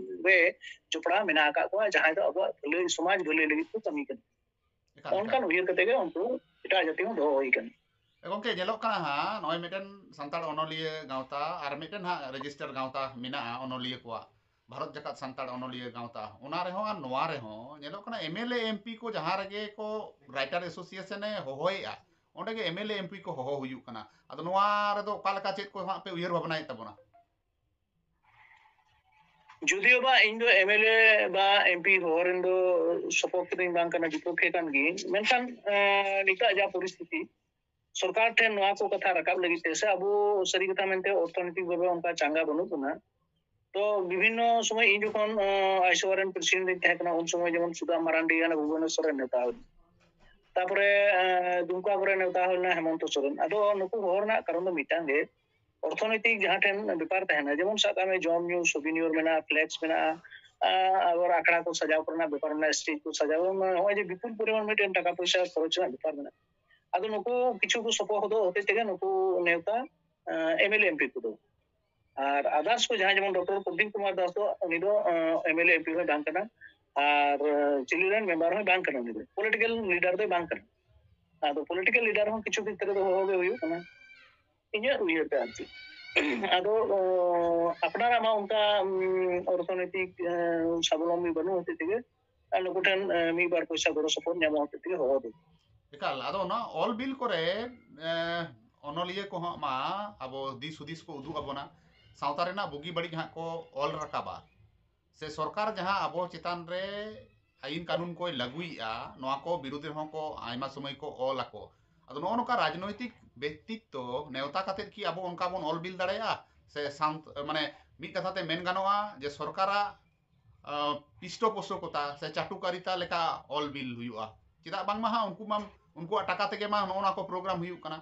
ᱨᱮ ᱡᱚᱯᱲᱟᱣ ᱢᱮᱱᱟᱜ ᱟᱠᱟᱫ ᱠᱚᱣᱟ, ᱡᱟᱦᱟᱸᱭ ᱫᱚ ᱟᱵᱚᱣᱟᱜ ᱵᱷᱟᱹᱞᱟᱹᱭ, ᱥᱚᱢᱟᱡᱽ ᱵᱷᱟᱹᱞᱟᱹᱭ ᱞᱟᱹᱜᱤᱫ ᱠᱚ ᱠᱟᱹᱢᱤ ᱠᱟᱱᱟ᱾ ᱮᱠᱟᱞ, ᱮᱠᱟᱞ᱾ ᱚᱱᱠᱟᱱ ᱩᱭᱦᱟᱹᱨ ᱠᱟᱛᱮ ᱜᱮ ᱩᱱᱠᱩ ᱮᱴᱟᱜ ᱡᱟᱹᱛᱤ ᱦᱚᱸ ᱫᱚᱦᱚ ᱦᱩᱭ ᱠᱟᱱᱟ᱾ ᱮ ᱜᱚᱢᱠᱮ, ᱧᱮᱞᱚᱜ ᱠᱟᱱᱟ ᱦᱟᱸᱜ, ᱱᱚᱜᱼᱚᱭ ᱢᱤᱫᱴᱮᱱ ᱥᱟᱱᱛᱟᱲ ᱚᱱᱚᱞᱤᱭᱟᱹ ᱜᱟᱶᱛᱟ ᱟᱨ ᱢᱤᱫᱴᱮᱱ ᱦᱟᱸᱜ register ᱜᱟᱶᱛᱟ ᱢᱮᱱᱟᱜᱼᱟ ᱚᱱᱚᱞᱤᱭᱟᱹ ᱠᱚᱣᱟᱜ, ᱵᱷᱟᱨᱚᱛ ᱡᱟᱠᱟᱛ ᱥᱟᱱᱛᱟᱲ ᱚᱱᱚᱞᱤᱭᱟᱹ ᱜᱟᱶᱛᱟ, ᱚᱱᱟ ᱨᱮᱦᱚᱸ ᱟᱨ ᱱᱚᱣᱟ ᱨᱮᱦᱚᱸ ᱧᱮᱞᱚᱜ ᱠᱟᱱᱟ, ᱮᱢ ᱮᱞ ᱮ, ᱮᱢ ᱯᱤ ᱠᱚ ᱡᱟᱦᱟᱸ ᱨᱮᱜᱮ ᱠᱚ writer association ᱮ ᱦᱚᱦᱚᱭᱮᱫᱼᱟ, ᱚᱸᱰᱮ ᱜᱮ ᱮᱢ ᱮᱞ ᱮ, ᱮᱢ ᱯᱤ ᱠᱚ ᱦᱚᱦᱚ ᱦᱩᱭᱩᱜ ᱠᱟᱱᱟ᱾ ᱟᱫᱚ ᱱᱚᱣᱟ ᱨᱮᱫᱚ ᱚᱠᱟ ᱞᱮᱠᱟ, ᱪᱮᱫ ᱠᱚ ᱦᱟᱸᱜ ᱯᱮ ᱩᱭᱦᱟᱹᱨ ᱵᱷᱟᱵᱽᱱᱟᱭᱮᱫ ᱛᱟᱵᱚᱱᱟ? ᱡᱩᱫᱤᱭᱳ ᱵᱟ ᱤᱧ ᱫᱚ ᱮᱢ ᱮᱞ ᱮ ᱵᱟ ᱮᱢ ᱯᱤ ᱦᱚᱦᱚ ᱨᱮᱱ ᱫᱚ ᱥᱚᱯᱚᱠᱠᱷᱮ ᱫᱚᱧ ᱵᱟᱝ ᱠᱟᱱᱟ, ᱵᱤᱯᱚᱠᱠᱷᱮ ᱠᱟᱱ ᱜᱤᱭᱟᱹᱧ, ᱢᱮᱱᱠᱷᱟᱱ, ᱮᱸ, ᱱᱤᱛᱚᱜ ᱡᱟ ᱯᱚᱨᱤᱥᱛᱷᱤᱛᱤ, ᱥᱚᱨᱠᱟᱨ ᱴᱷᱮᱱ ᱱᱚᱣᱟ ᱠᱚ ᱠᱟᱛᱷᱟ ᱨᱟᱠᱟᱵ ᱞᱟᱹᱜᱤᱫ ᱛᱮ, ᱥᱮ ᱟᱵᱚ ᱥᱟᱹᱨᱤ ᱠᱟᱛᱷᱟ ᱢᱮᱱᱛᱮ ᱚᱨᱛᱷᱚᱱᱳᱭᱛᱤᱠ ᱵᱷᱟᱵᱮ ᱚᱱᱠᱟ ᱪᱟᱸᱜᱟ ᱵᱟᱹᱱᱩᱜ ᱵᱚᱱᱟ᱾ ᱛᱚ ᱵᱤᱵᱷᱤᱱᱱᱚ ᱥᱚᱢᱚᱭ ᱤᱧ ᱡᱚᱠᱷᱚᱱ ᱟᱭᱥᱳᱣᱟ ᱨᱮᱱ ᱯᱨᱮᱥᱤᱰᱮᱱᱴ ᱤᱧ ᱛᱟᱦᱮᱸ ᱠᱟᱱᱟ, ᱩᱱ ᱥᱚᱢᱚᱭ ᱡᱮᱢᱚᱱ ᱥᱩᱫᱟᱢ ᱢᱟᱨᱟᱱᱰᱤ ᱦᱟᱱᱟ ᱵᱷᱩᱵᱚᱱᱮᱥᱚᱨ ᱨᱮ ᱱᱮᱣᱛᱟ ᱦᱩᱭ ᱞᱮᱱᱟ᱾ ᱛᱟᱨᱯᱚᱨᱮ ᱫᱩᱢᱠᱟ ᱠᱚᱨᱮ ᱱᱮᱣᱛᱟ ᱦᱩᱭ ᱞᱮᱱᱟ ᱦᱮᱢᱚᱱᱛᱚ ᱥᱚᱨᱮᱱ᱾ ᱟᱫᱚ ᱱᱩᱠᱩ ᱦᱚᱦᱚ ᱨᱮᱱᱟᱜ ᱠᱟᱨᱚᱱ ᱫᱚ ᱢᱤᱫᱴᱟᱝ ᱜᱮ, ᱚᱨᱛᱷᱚᱱᱳᱭᱛᱤᱠ ᱡᱟᱦᱟᱸ ᱴᱷᱮᱱ ᱵᱮᱯᱟᱨ ᱛᱟᱦᱮᱱᱟ, ᱡᱮᱢᱚᱱ ᱥᱟᱵ ᱠᱟᱜ ᱢᱮ ᱡᱚᱢ ᱧᱩ, ᱥᱩᱵᱷᱤᱱᱤᱭᱚᱨ ᱢᱮᱱᱟᱜᱼᱟ, ᱯᱷᱞᱮᱠᱥ ᱢᱮᱱᱟᱜᱼᱟ, ᱟᱵᱟᱨ ᱟᱠᱷᱲᱟ ᱠᱚ ᱥᱟᱡᱟᱣ ᱠᱚᱨᱮᱱᱟᱜ ᱵᱮᱯᱟᱨ ᱢᱮᱱᱟᱜᱼᱟ, ᱥᱴᱮᱡ ᱠᱚ ᱥᱟᱡᱟᱣ, ᱱᱚᱜᱼᱚᱭ ᱡᱮ ᱵᱤᱯᱩᱞ ᱯᱚᱨᱤᱢᱟᱱ ᱢᱤᱫᱴᱮᱱ ᱴᱟᱠᱟ ᱯᱚᱭᱥᱟ ᱠᱷᱚᱨᱚᱪ ᱨᱮᱱᱟᱜ ᱵᱮᱯᱟᱨ ᱢᱮᱱᱟᱜᱼᱟ᱾ ᱟᱫᱚ ᱱᱩᱠᱩ ᱠᱤᱪᱷᱩ ᱠᱚ ᱥᱚᱯᱚᱦᱚᱫᱚᱜ ᱦᱚᱛᱮᱡ ᱛᱮᱜᱮ ᱱᱩᱠᱩ ᱱᱮᱣᱛᱟ ᱮᱢᱮᱞᱮ ᱮᱢᱯᱤ ᱠᱚᱫᱚ᱾ ᱟᱨ ᱟᱫᱟᱨᱥ ᱠᱚ ᱡᱟᱦᱟᱸᱭ ᱡᱮᱢᱚᱱ ᱰᱚᱠᱴᱚᱨ ᱯᱨᱚᱫᱤᱯ ᱠᱩᱢᱟᱨ ᱫᱟᱥ ᱫᱚ, ᱩᱱᱤ ᱫᱚ ᱮᱢᱮᱞᱮ ᱮᱢᱯᱤ ᱦᱚᱸᱭ ᱵᱟᱝ ᱠᱟᱱᱟ, ᱟᱨ ᱪᱤᱞᱤ ᱨᱮᱱ ᱢᱮᱢᱵᱟᱨ ᱦᱚᱸᱭ ᱵᱟᱝ ᱠᱟᱱᱟ, ᱩᱱᱤ ᱫᱚ ᱯᱚᱞᱤᱴᱤᱠᱟᱞ ᱞᱤᱰᱟᱨ ᱫᱚᱭ ᱵᱟᱝ ᱠᱟᱱᱟ᱾ ᱟᱫᱚ ᱯᱚᱞᱤᱴᱤᱠᱟᱞ ᱞᱤᱰᱟᱨ ᱦᱚᱸ ᱠᱤᱪᱷᱩ ᱠᱷᱮᱛᱨᱮ ᱫᱚ ᱦᱚᱦᱚ ᱜᱮ ᱦᱩᱭᱩᱜ ᱠᱟᱱᱟ, ᱤᱧᱟᱹᱜ ᱩᱭᱦᱟᱹᱨ ᱛᱮ ᱟᱨᱠᱤ᱾ ᱟᱫᱚ ᱟᱯᱱᱟᱨᱟᱜ ᱢᱟ ᱚᱱᱠᱟ ᱚᱨᱛᱷᱚᱱᱳᱭᱛᱤᱠ ᱥᱟᱵᱚᱞᱚᱢᱵᱤ ᱵᱟᱹᱱᱩᱜ ᱦᱚᱛᱮᱡ ᱛᱮᱜᱮ ᱟᱨ ᱱᱩᱠᱩ ᱴᱷᱮᱱ ᱢᱤᱫ ᱵᱟᱨ ᱯᱚᱭᱥᱟ ᱜᱚᱲᱚ ᱥᱚᱯᱚᱦᱚᱫ ᱧᱟᱢᱚᱜ ᱦᱚᱛᱮᱡ ᱛᱮᱜᱮ ᱦᱚᱦᱚ ᱫᱚ᱾ ᱮᱠᱟᱞ᱾ ᱟᱫᱚ ᱚᱱᱟ ᱚᱞ ᱵᱤᱞ ᱠᱚᱨᱮ ᱚᱱᱚᱞᱤᱭᱟᱹ ᱠᱚᱦᱚᱸ ᱢᱟ ᱟᱵᱚ ᱫᱤᱥ ᱦᱩᱫᱤᱥ ᱠᱚ ᱩᱫᱩᱜ ᱟᱵᱚᱱᱟ, ᱥᱟᱶᱛᱟ ᱨᱮᱱᱟᱜ ᱵᱩᱜᱤ ᱵᱟᱹᱲᱤᱡ ᱦᱟᱸᱜ ᱠᱚ ᱚᱞ ᱨᱟᱠᱟᱵᱟ, ᱥᱮ ᱥᱚᱨᱠᱟᱨ ᱡᱟᱦᱟᱸ ᱟᱵᱚ ᱪᱮᱛᱟᱱ ᱨᱮ ᱟᱹᱭᱤᱱ ᱠᱟᱹᱱᱩᱱ ᱠᱚᱭ ᱞᱟᱹᱜᱩᱭᱮᱫᱼᱟ, ᱱᱚᱣᱟ ᱠᱚ ᱵᱤᱨᱩᱫᱽ ᱨᱮᱦᱚᱸ ᱠᱚ ᱟᱭᱢᱟ ᱥᱚᱢᱚᱭ ᱠᱚ ᱚᱞ ᱟᱠᱚ᱾ ᱟᱫᱚ ᱱᱚᱜᱼᱚ ᱱᱚᱝᱠᱟ ᱨᱟᱡᱽᱱᱳᱭᱛᱤᱠ ᱵᱮᱠᱛᱤᱛᱛᱚ ᱱᱮᱣᱛᱟ ᱠᱟᱛᱮᱫ ᱠᱤ ᱟᱵᱚ ᱚᱱᱠᱟ ᱵᱚᱱ ᱚᱞ ᱵᱤᱞ ᱫᱟᱲᱮᱭᱟᱜᱼᱟ? ᱥᱮ ᱥᱟᱶ-, ᱢᱟᱱᱮ ᱢᱤᱫ ᱠᱟᱛᱷᱟ ᱛᱮ ᱢᱮᱱ ᱜᱟᱱᱚᱜᱼᱟ ᱡᱮ ᱥᱚᱨᱠᱟᱨᱟᱜ ᱯᱤᱥᱴᱚᱯᱳᱥᱴᱚᱠᱚᱛᱟ ᱥᱮ ᱪᱟᱴᱩᱠᱟᱨᱤᱛᱟ ᱞᱮᱠᱟ ᱚᱞ ᱵᱤᱞ ᱦᱩᱭᱩᱜᱼᱟ? ᱪᱮᱫᱟᱜ ᱵᱟᱝᱢᱟ ᱦᱟᱸᱜ ᱩᱱᱠᱩ ᱢᱟ, ᱩᱱᱠᱩᱣᱟᱜ ᱴᱟᱠᱟ ᱛᱮᱜᱮ ᱢᱟ ᱱᱚᱜᱼᱚ ᱱᱚᱣᱟ ᱠᱚ ᱯᱨᱳᱜᱨᱟᱢ ᱦᱩᱭᱩᱜ ᱠᱟᱱᱟ᱾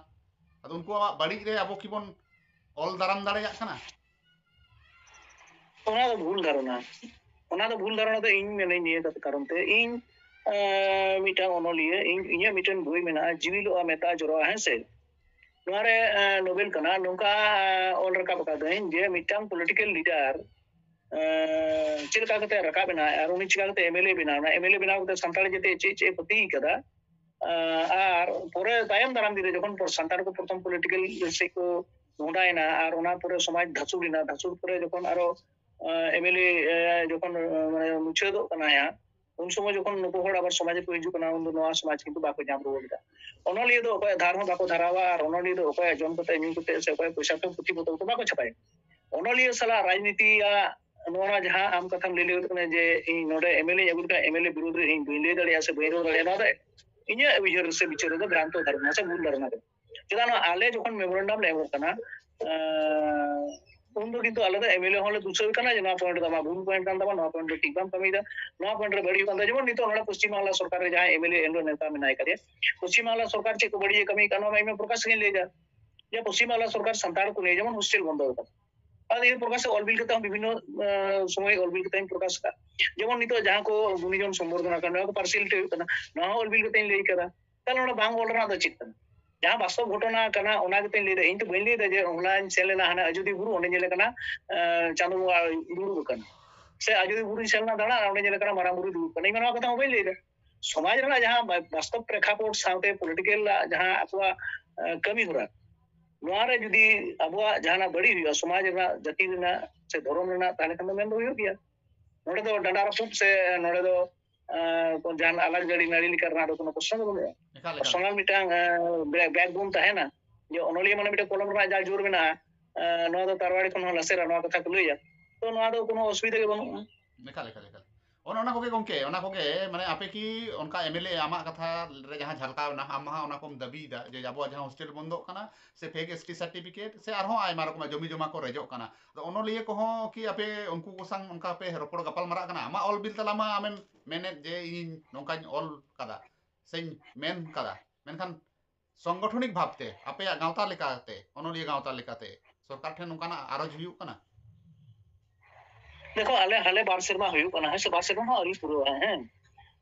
ᱟᱫᱚ ᱩᱱᱠᱩᱣᱟᱜ ᱵᱟᱹᱲᱤᱡ ᱨᱮ ᱟᱵᱚ ᱠᱤᱵᱚᱱ ᱚᱞ ᱫᱟᱨᱟᱢ ᱫᱟᱲᱮᱭᱟᱜ ᱠᱟᱱᱟ? ᱚᱱᱟ ᱫᱚ ᱵᱷᱩᱞ ᱫᱷᱟᱨᱚᱱᱟ᱾ ᱚᱱᱟ ᱫᱚ ᱵᱷᱩᱞ ᱫᱷᱟᱨᱚᱱᱟ ᱫᱚ ᱤᱧ ᱢᱮᱱᱟᱹᱧ ᱱᱤᱭᱟᱹ ᱠᱟᱛᱷᱟ ᱠᱟᱨᱚᱱ ᱛᱮ, ᱤᱧ ᱢᱤᱫᱴᱟᱝ ᱚᱱᱚᱞᱤᱭᱟᱹ, ᱤᱧ, ᱤᱧᱟᱹᱜ ᱢᱤᱫᱴᱮᱱ ᱵᱳᱭ ᱢᱮᱱᱟᱜᱼᱟ, ᱡᱤᱣᱤᱞᱚᱜᱼᱟ ᱢᱮᱛᱟᱜ ᱡᱚᱨᱚᱜᱼᱟ, ᱦᱮᱸ ᱥᱮ? ᱱᱚᱣᱟ ᱨᱮ ᱱᱚᱵᱮᱞ ᱠᱟᱱᱟ, ᱱᱚᱝᱠᱟ ᱚᱞ ᱨᱟᱠᱟᱵ ᱟᱠᱟᱫᱟᱹᱧ ᱡᱮ ᱢᱤᱫᱴᱟᱝ ᱯᱚᱞᱤᱴᱤᱠᱟᱞ ᱞᱤᱰᱟᱨ ᱪᱮᱫ ᱞᱮᱠᱟ ᱠᱟᱛᱮ ᱨᱟᱠᱟᱵ ᱮᱱᱟᱭ ᱟᱨ ᱩᱱᱤ ᱪᱤᱠᱟ ᱠᱟᱛᱮ ᱮᱢᱮᱞᱮ ᱵᱮᱱᱟᱣ ᱮᱱᱟ, ᱮᱢᱮᱞᱮ ᱵᱮᱱᱟᱣ ᱠᱟᱛᱮ ᱥᱟᱱᱛᱟᱲ ᱡᱟᱛᱮ ᱪᱮᱫ ᱪᱮᱫ ᱮ ᱠᱷᱚᱛᱤ ᱠᱟᱫᱟ, ᱟᱨ ᱯᱚᱨᱮ ᱛᱟᱭᱚᱢ ᱫᱟᱨᱟᱢ ᱫᱤᱱ ᱨᱮ ᱡᱚᱠᱷᱚᱱ ᱥᱟᱱᱛᱟᱲ ᱠᱚ ᱯᱨᱚᱛᱷᱚᱢ ᱯᱚᱞᱤᱴᱤᱠᱟᱞ ᱥᱮᱫ ᱠᱚ ᱢᱚᱦᱰᱟᱭᱮᱱᱟ ᱟᱨ ᱚᱱᱟ ᱯᱚᱨᱮ ᱥᱚᱢᱟᱡᱽ ᱫᱷᱟᱥᱩᱲ ᱮᱱᱟ, ᱫᱷᱟᱥᱩᱲ ᱯᱚᱨᱮ ᱡᱚᱠᱷᱚᱱ ᱟᱨᱚ ᱮᱢᱮᱞᱮ ᱡᱚᱠᱷᱚᱱ ᱢᱟᱱᱮ ᱢᱩᱪᱟᱹᱫᱚᱜ ᱠᱟᱱᱟ ᱦᱟᱸᱜ, ᱩᱱ ᱥᱚᱢᱚᱭ ᱡᱚᱠᱷᱚᱱ ᱱᱩᱠᱩ ᱦᱚᱲ ᱟᱵᱟᱨ ᱥᱚᱢᱟᱡᱽ ᱨᱮᱠᱚ ᱦᱤᱡᱩᱜ ᱠᱟᱱᱟ, ᱩᱱ ᱫᱚ ᱱᱚᱣᱟ ᱥᱚᱢᱟᱡᱽ ᱠᱤᱱᱛᱩ ᱵᱟᱠᱚ ᱧᱟᱢ ᱨᱩᱣᱟᱹᱲ ᱮᱫᱟ᱾ ᱚᱱᱚᱞᱤᱭᱟᱹ ᱫᱚ ᱚᱠᱚᱭᱟᱜ ᱫᱷᱟᱨ ᱦᱚᱸ ᱵᱟᱠᱚ ᱫᱷᱟᱨᱟᱣᱟ ᱟᱨ ᱚᱱᱚᱞᱤᱭᱟᱹ ᱫᱚ ᱚᱠᱚᱭᱟᱜ ᱡᱚᱢ ᱠᱟᱛᱮ ᱧᱩ ᱠᱟᱛᱮ ᱥᱮ ᱚᱠᱚᱭᱟᱜ ᱯᱚᱭᱥᱟ ᱛᱮ ᱯᱩᱛᱷᱤ ᱯᱚᱛᱚᱵ ᱫᱚ ᱵᱟᱠᱚ ᱪᱷᱟᱯᱟᱭᱟ᱾ ᱚᱱᱚᱞᱤᱭᱟᱹ ᱥᱟᱞᱟᱜ ᱨᱟᱡᱽᱱᱤᱛᱤᱭᱟᱜ ᱱᱚᱣᱟ ᱡᱟᱦᱟᱸ ᱟᱢ ᱠᱟᱛᱷᱟᱢ ᱞᱟᱹᱭ ᱞᱟᱹᱜᱤᱫ ᱠᱟᱱᱟ ᱡᱮ ᱤᱧ ᱱᱚᱰᱮ ᱮᱢᱮᱞᱮᱧ ᱟᱹᱜᱩ ᱞᱮᱠᱷᱟᱱ ᱮᱢᱮᱞᱮ ᱵᱤᱨᱩᱫᱽ ᱨᱮ ᱤᱧ ᱵᱟᱹᱧ ᱞᱟᱹᱭ ᱫᱟᱲᱮᱭᱟᱜᱼᱟ ᱥᱮ ᱵᱟᱹᱧ ᱨᱚᱲ ᱫᱟᱲᱮᱭᱟᱜᱼᱟ, ᱱᱚᱣᱟ ᱫᱚ ᱤᱧᱟᱹᱜ ᱩᱭᱦᱟᱹᱨ ᱥᱮ ᱵᱤᱪᱟᱹᱨ ᱨᱮᱫᱚ ᱵᱷᱨᱟᱱᱛᱚ ᱫᱷᱟᱨᱚᱱᱟ ᱥᱮ ᱵᱷᱩᱞ ᱫᱷᱟᱨᱚᱱᱟ ᱠᱟᱱᱟ᱾ ᱪᱮᱫᱟᱜ ᱱᱚᱣᱟ ᱟᱞᱮ ᱡᱚᱠᱷᱚᱱ ᱢᱮᱢᱳᱨᱮᱱᱰᱟᱢ ᱞᱮ ᱮᱢᱚᱜ ᱠᱟᱱᱟ, ᱟᱸ, ᱩᱱ ᱫᱚ ᱠᱤᱱᱛᱩ ᱟᱞᱮ ᱫᱚ ᱮᱢᱮᱞᱮ ᱦᱚᱸᱞᱮ ᱫᱩᱥᱟᱹᱣ ᱠᱟᱱᱟ ᱡᱮ ᱱᱚᱣᱟ ᱯᱚᱭᱮᱱᱴ ᱫᱚ ᱟᱢᱟᱜ ᱵᱷᱩᱞ ᱯᱚᱭᱮᱱᱴ ᱠᱟᱱ ᱛᱟᱢᱟ, ᱱᱚᱣᱟ ᱯᱚᱭᱮᱱᱴ ᱫᱚ ᱴᱷᱤᱠ ᱵᱟᱢ ᱠᱟᱹᱢᱤᱭᱮᱫᱟ, ᱱᱚᱣᱟ ᱯᱚᱭᱮᱱᱴ ᱨᱮ ᱵᱟᱹᱲᱤᱡ ᱦᱩᱭᱩᱜ ᱠᱟᱱ ᱛᱟᱢᱟ᱾ ᱡᱮᱢᱚᱱ ᱱᱤᱛᱚᱜ ᱱᱚᱰᱮ ᱯᱚᱥᱪᱤᱢ ᱵᱟᱝᱞᱟ ᱥᱚᱨᱠᱟᱨ ᱨᱮ ᱡᱟᱦᱟᱸᱭ ᱮᱢᱮᱞᱮ ᱮᱱ ᱨᱮᱦᱚᱸ ᱱᱮᱛᱟ ᱢᱮᱱᱟᱭ ᱠᱟᱫᱮᱭᱟ, ᱯᱚᱥᱪᱤᱢ ᱵᱟᱝᱞᱟ ᱥᱚᱨᱠᱟᱨ ᱪᱮᱫ ᱠᱚ ᱵᱟᱹᱲᱤᱡ ᱮ ᱠᱟᱹᱢᱤ ᱠᱟᱱᱟ, ᱱᱚᱣᱟ ᱢᱟ ᱤᱧ ᱢᱟ ᱯᱨᱚᱠᱟᱥ ᱜᱤᱧ ᱞᱟᱹᱭ ᱮᱫᱟ ᱡᱮ ᱯᱚᱥᱪᱤᱢ ᱵᱟᱝᱞᱟ ᱥᱚᱨᱠᱟᱨ ᱥᱟᱱᱛᱟᱲ ᱠᱚ ᱱᱤᱭᱮ ᱡᱮᱢᱚᱱ ᱦᱳᱥᱴᱮᱞ ᱵᱚᱱᱫᱚ ᱟᱠᱟᱱᱟ᱾ ᱟᱫᱚ ᱤᱧ ᱯᱨᱚᱠᱟᱥ ᱚᱞ ᱵᱤᱞ ᱠᱟᱛᱮ ᱦᱚᱸ ᱵᱤᱵᱷᱤᱱᱱᱚ, ᱟᱸ, ᱥᱚᱢᱚᱭ ᱚᱞ ᱵᱤᱞ ᱠᱟᱛᱮ ᱤᱧ ᱯᱨᱚᱠᱟᱥ ᱟᱠᱟᱫ᱾ ᱡᱮᱢᱚᱱ ᱱᱤᱛᱚᱜ ᱡᱟᱦᱟᱸ ᱠᱚ ᱜᱩᱱᱤᱡᱚᱱ ᱥᱚᱢᱵᱚᱨᱫᱷᱚᱱᱟ ᱠᱟᱱᱟ, ᱱᱚᱣᱟ ᱠᱚ ᱯᱟᱨᱥᱤᱭᱟᱞᱤᱴᱤ ᱦᱩᱭᱩᱜ ᱠᱟᱱᱟ, ᱱᱚᱣᱟ ᱦᱚᱸ ᱚᱞ ᱵᱤᱞ ᱠᱟᱛᱮ ᱤᱧ ᱞᱟᱹᱭ ᱠᱟᱫᱟ᱾ ᱛᱟᱦᱞᱮ ᱚᱱᱟ ᱵᱟᱝ ᱚᱞ ᱨᱮᱱᱟᱜ ᱫᱚ ᱪᱮᱫ ᱠᱟᱱᱟ? ᱡᱟᱦᱟᱸ ᱵᱟᱥᱛᱚᱵ ᱜᱷᱚᱴᱚᱱᱟ ᱠᱟᱱᱟ, ᱚᱱᱟ ᱜᱮᱛᱚᱧ ᱞᱟᱹᱭ ᱫᱟ᱾ ᱤᱧ ᱫᱚ ᱵᱟᱹᱧ ᱞᱟᱹᱭ ᱫᱟ ᱡᱮ ᱦᱚᱞᱟᱧ ᱥᱮᱱ ᱞᱮᱱᱟ ᱦᱟᱱᱟ ᱟᱡᱚᱫᱤᱭᱟᱹ ᱵᱩᱨᱩ, ᱚᱸᱰᱮ ᱧᱮᱞ ᱠᱟᱱᱟ, ᱟᱸ, ᱪᱟᱸᱫᱳ ᱵᱚᱸᱜᱟ ᱫᱩᱲᱩᱵ ᱟᱠᱟᱱᱟ, ᱥᱮ ᱟᱡᱚᱫᱤᱭᱟᱹ ᱵᱩᱨᱩᱧ ᱥᱮᱱ ᱞᱮᱱᱟ ᱫᱟᱬᱟᱱ, ᱚᱸᱰᱮ ᱧᱮᱞ ᱠᱟᱱᱟ ᱢᱟᱨᱟᱝ ᱵᱩᱨᱩᱭ ᱫᱩᱲᱩᱵ ᱠᱟᱱᱟ᱾ ᱤᱧ ᱢᱟ ᱱᱚᱣᱟ ᱠᱟᱛᱷᱟ ᱦᱚᱸ ᱵᱟᱹᱧ ᱞᱟᱹᱭ ᱫᱟ᱾ ᱥᱚᱢᱟᱡᱽ ᱨᱮᱱᱟᱜ ᱡᱟᱦᱟᱸ ᱵᱟ-, ᱵᱟᱥᱛᱚᱵ ᱯᱨᱮᱠᱷᱟᱯᱚᱴ ᱥᱟᱶᱛᱮ ᱯᱚᱞᱤᱴᱤᱠᱮᱞ ᱡᱟᱦᱟᱸ ᱟᱠᱚᱣᱟᱜ, ᱟᱸ, ᱠᱟᱹᱢᱤ ᱦᱚᱨᱟ, ᱱᱚᱣᱟ ᱨᱮ ᱡᱩᱫᱤ ᱟᱵᱚᱣᱟᱜ ᱡᱟᱦᱟᱱᱟᱜ ᱵᱟᱹᱲᱤᱡ ᱦᱩᱭᱩᱜᱼᱟ, ᱥᱚᱢᱟᱡᱽ ᱨᱮᱱᱟᱜ, ᱡᱟᱹᱛᱤ ᱨᱮᱱᱟᱜ ᱥᱮ ᱫᱷᱚᱨᱚᱢ ᱨᱮᱱᱟᱜ, ᱛᱟᱦᱞᱮ ᱠᱷᱟᱱ ᱫᱚ ᱢᱮᱱ ᱫᱚ ᱦᱩᱭᱩᱜ ᱜᱮᱭᱟ᱾ ᱱᱚᱰᱮ ᱫᱚ ᱰᱟᱸᱰᱟ ᱨᱟᱹᱯᱩᱫ ᱥᱮ ᱱᱚᱰᱮ ᱫᱚ, ᱟᱸ, ᱡᱟᱦᱟᱱ ᱟᱞᱟᱜ ᱡᱟᱹᱲᱤ ᱱᱟᱹᱲᱤ ᱞᱮᱠᱟ ᱨᱮᱱᱟᱜ ᱫᱚ ᱠᱳᱱᱳ ᱯᱨᱚᱥᱱᱚ ᱜᱮ ᱵᱟᱹᱱᱩᱜᱼᱟ᱾ ᱮᱠᱟᱞ, ᱮᱠᱟᱞ᱾ ᱯᱟᱨᱥᱚᱱᱟᱞ ᱢᱤᱫᱴᱟᱝ, ᱟᱸ, ᱵᱮ-, backbone ᱛᱟᱦᱮᱱᱟ, ᱡᱮ ᱚᱱᱚᱞᱤᱭᱟᱹ ᱢᱟᱱᱮ ᱢᱤᱫᱴᱟᱝ ᱠᱚᱞᱚᱢ ᱨᱮᱱᱟᱜ ᱡᱟ ᱡᱳᱨ ᱢᱮᱱᱟᱜᱼᱟ, ᱟᱸ, ᱱᱚᱣᱟ ᱫᱚ ᱛᱟᱨᱣᱟᱲᱤ ᱠᱷᱚᱱ ᱦᱚᱸ ᱞᱟᱥᱮᱨᱟ, ᱱᱚᱣᱟ ᱠᱟᱛᱷᱟ ᱠᱚ ᱞᱟᱹᱭᱟ, ᱛᱚ ᱱᱚᱣᱟ ᱫᱚ ᱠᱳᱱᱳ ᱚᱥᱩᱵᱤᱫᱷᱟ ᱜᱮ ᱵᱟᱹᱱᱩᱜᱼᱟ᱾ ᱮᱠᱟᱞ, ᱮᱠᱟᱞ, ᱮᱠᱟᱞ᱾ ᱚᱱᱮ ᱚᱱᱟ ᱠᱚᱜᱮ ᱜᱚᱝᱠᱮ, ᱚᱱᱟ ᱠᱚᱜᱮ ᱢᱟᱱᱮ ᱟᱯᱮ ᱠᱤ ᱚᱱᱠᱟ ᱮᱢ ᱮᱞ ᱮ ᱟᱢᱟᱜ ᱠᱟᱛᱷᱟ ᱨᱮ ᱡᱟᱦᱟᱸ ᱡᱷᱟᱞᱠᱟᱣ ᱮᱱᱟ, ᱟᱢ ᱢᱟ ᱦᱟᱸᱜ ᱚᱱᱟ ᱠᱚᱢ ᱫᱟᱹᱵᱤᱭᱮᱫᱟ ᱡᱮ ᱟᱵᱚᱣᱟᱜ ᱡᱟᱦᱟᱸ ᱦᱳᱥᱴᱮᱞ ᱵᱚᱱᱫᱚᱜ ᱠᱟᱱᱟ ᱥᱮ ᱯᱷᱮᱠ ᱮᱥ ᱴᱤ ᱥᱟᱨᱴᱤᱯᱷᱤᱠᱮᱴ ᱥᱮ ᱟᱨᱦᱚᱸ ᱟᱭᱢᱟ ᱨᱚᱠᱚᱢᱟᱜ ᱡᱚᱢᱤ ᱡᱚᱢᱟ ᱠᱚ ᱨᱮᱡᱚᱜ ᱠᱟᱱᱟ, ᱟᱫᱚ ᱚᱱᱚᱞᱤᱭᱟᱹ ᱠᱚᱦᱚᱸ ᱠᱤ ᱟᱯᱮ ᱩᱱᱠᱩ ᱠᱚ ᱥᱟᱝ ᱚᱱᱠᱟ ᱯᱮ ᱨᱚᱯᱚᱲ ᱜᱟᱯᱟᱞ ᱢᱟᱨᱟᱜ ᱠᱟᱱᱟ? ᱟᱢᱟᱜ ᱚᱞ ᱵᱤᱞ ᱛᱟᱞᱟ ᱢᱟ ᱟᱢᱮᱢ ᱢᱮᱱᱮᱫ ᱡᱮ ᱤᱧ ᱱᱚᱝᱠᱟᱧ ᱚᱞ ᱠᱟᱫᱟ ᱥᱮᱧ ᱢᱮᱱ ᱠᱟᱫᱟ, ᱢᱮᱱᱠᱷᱟᱱ ᱥᱚᱝᱜᱚᱴᱷᱚᱱᱤᱠ ᱵᱷᱟᱵᱽᱛᱮ ᱟᱯᱮᱭᱟᱜ ᱜᱟᱶᱛᱟ ᱞᱮᱠᱟᱛᱮ, ᱚᱱᱚᱞᱤᱭᱟᱹ ᱜᱟᱶᱛᱟ ᱞᱮᱠᱟᱛᱮ ᱥᱚᱨᱠᱟᱨ ᱴᱷᱮᱱ ᱱᱚᱝᱠᱟᱱᱟᱜ ᱟᱨᱚᱡᱽ ᱦᱩᱭᱩᱜ ᱠᱟᱱᱟ? ᱫᱮᱠᱷᱚ, ᱟᱞᱮ ᱦᱟᱞᱮ ᱵᱟᱨ ᱥᱮᱨᱢᱟ ᱦᱩᱭᱩᱜ ᱠᱟᱱᱟ, ᱦᱮᱸ ᱥᱮ, ᱵᱟᱨ ᱥᱮᱨᱢᱟ ᱦᱚᱸ ᱟᱹᱣᱨᱤ ᱯᱩᱨᱟᱹᱜᱼᱟ, ᱦᱮᱸ᱾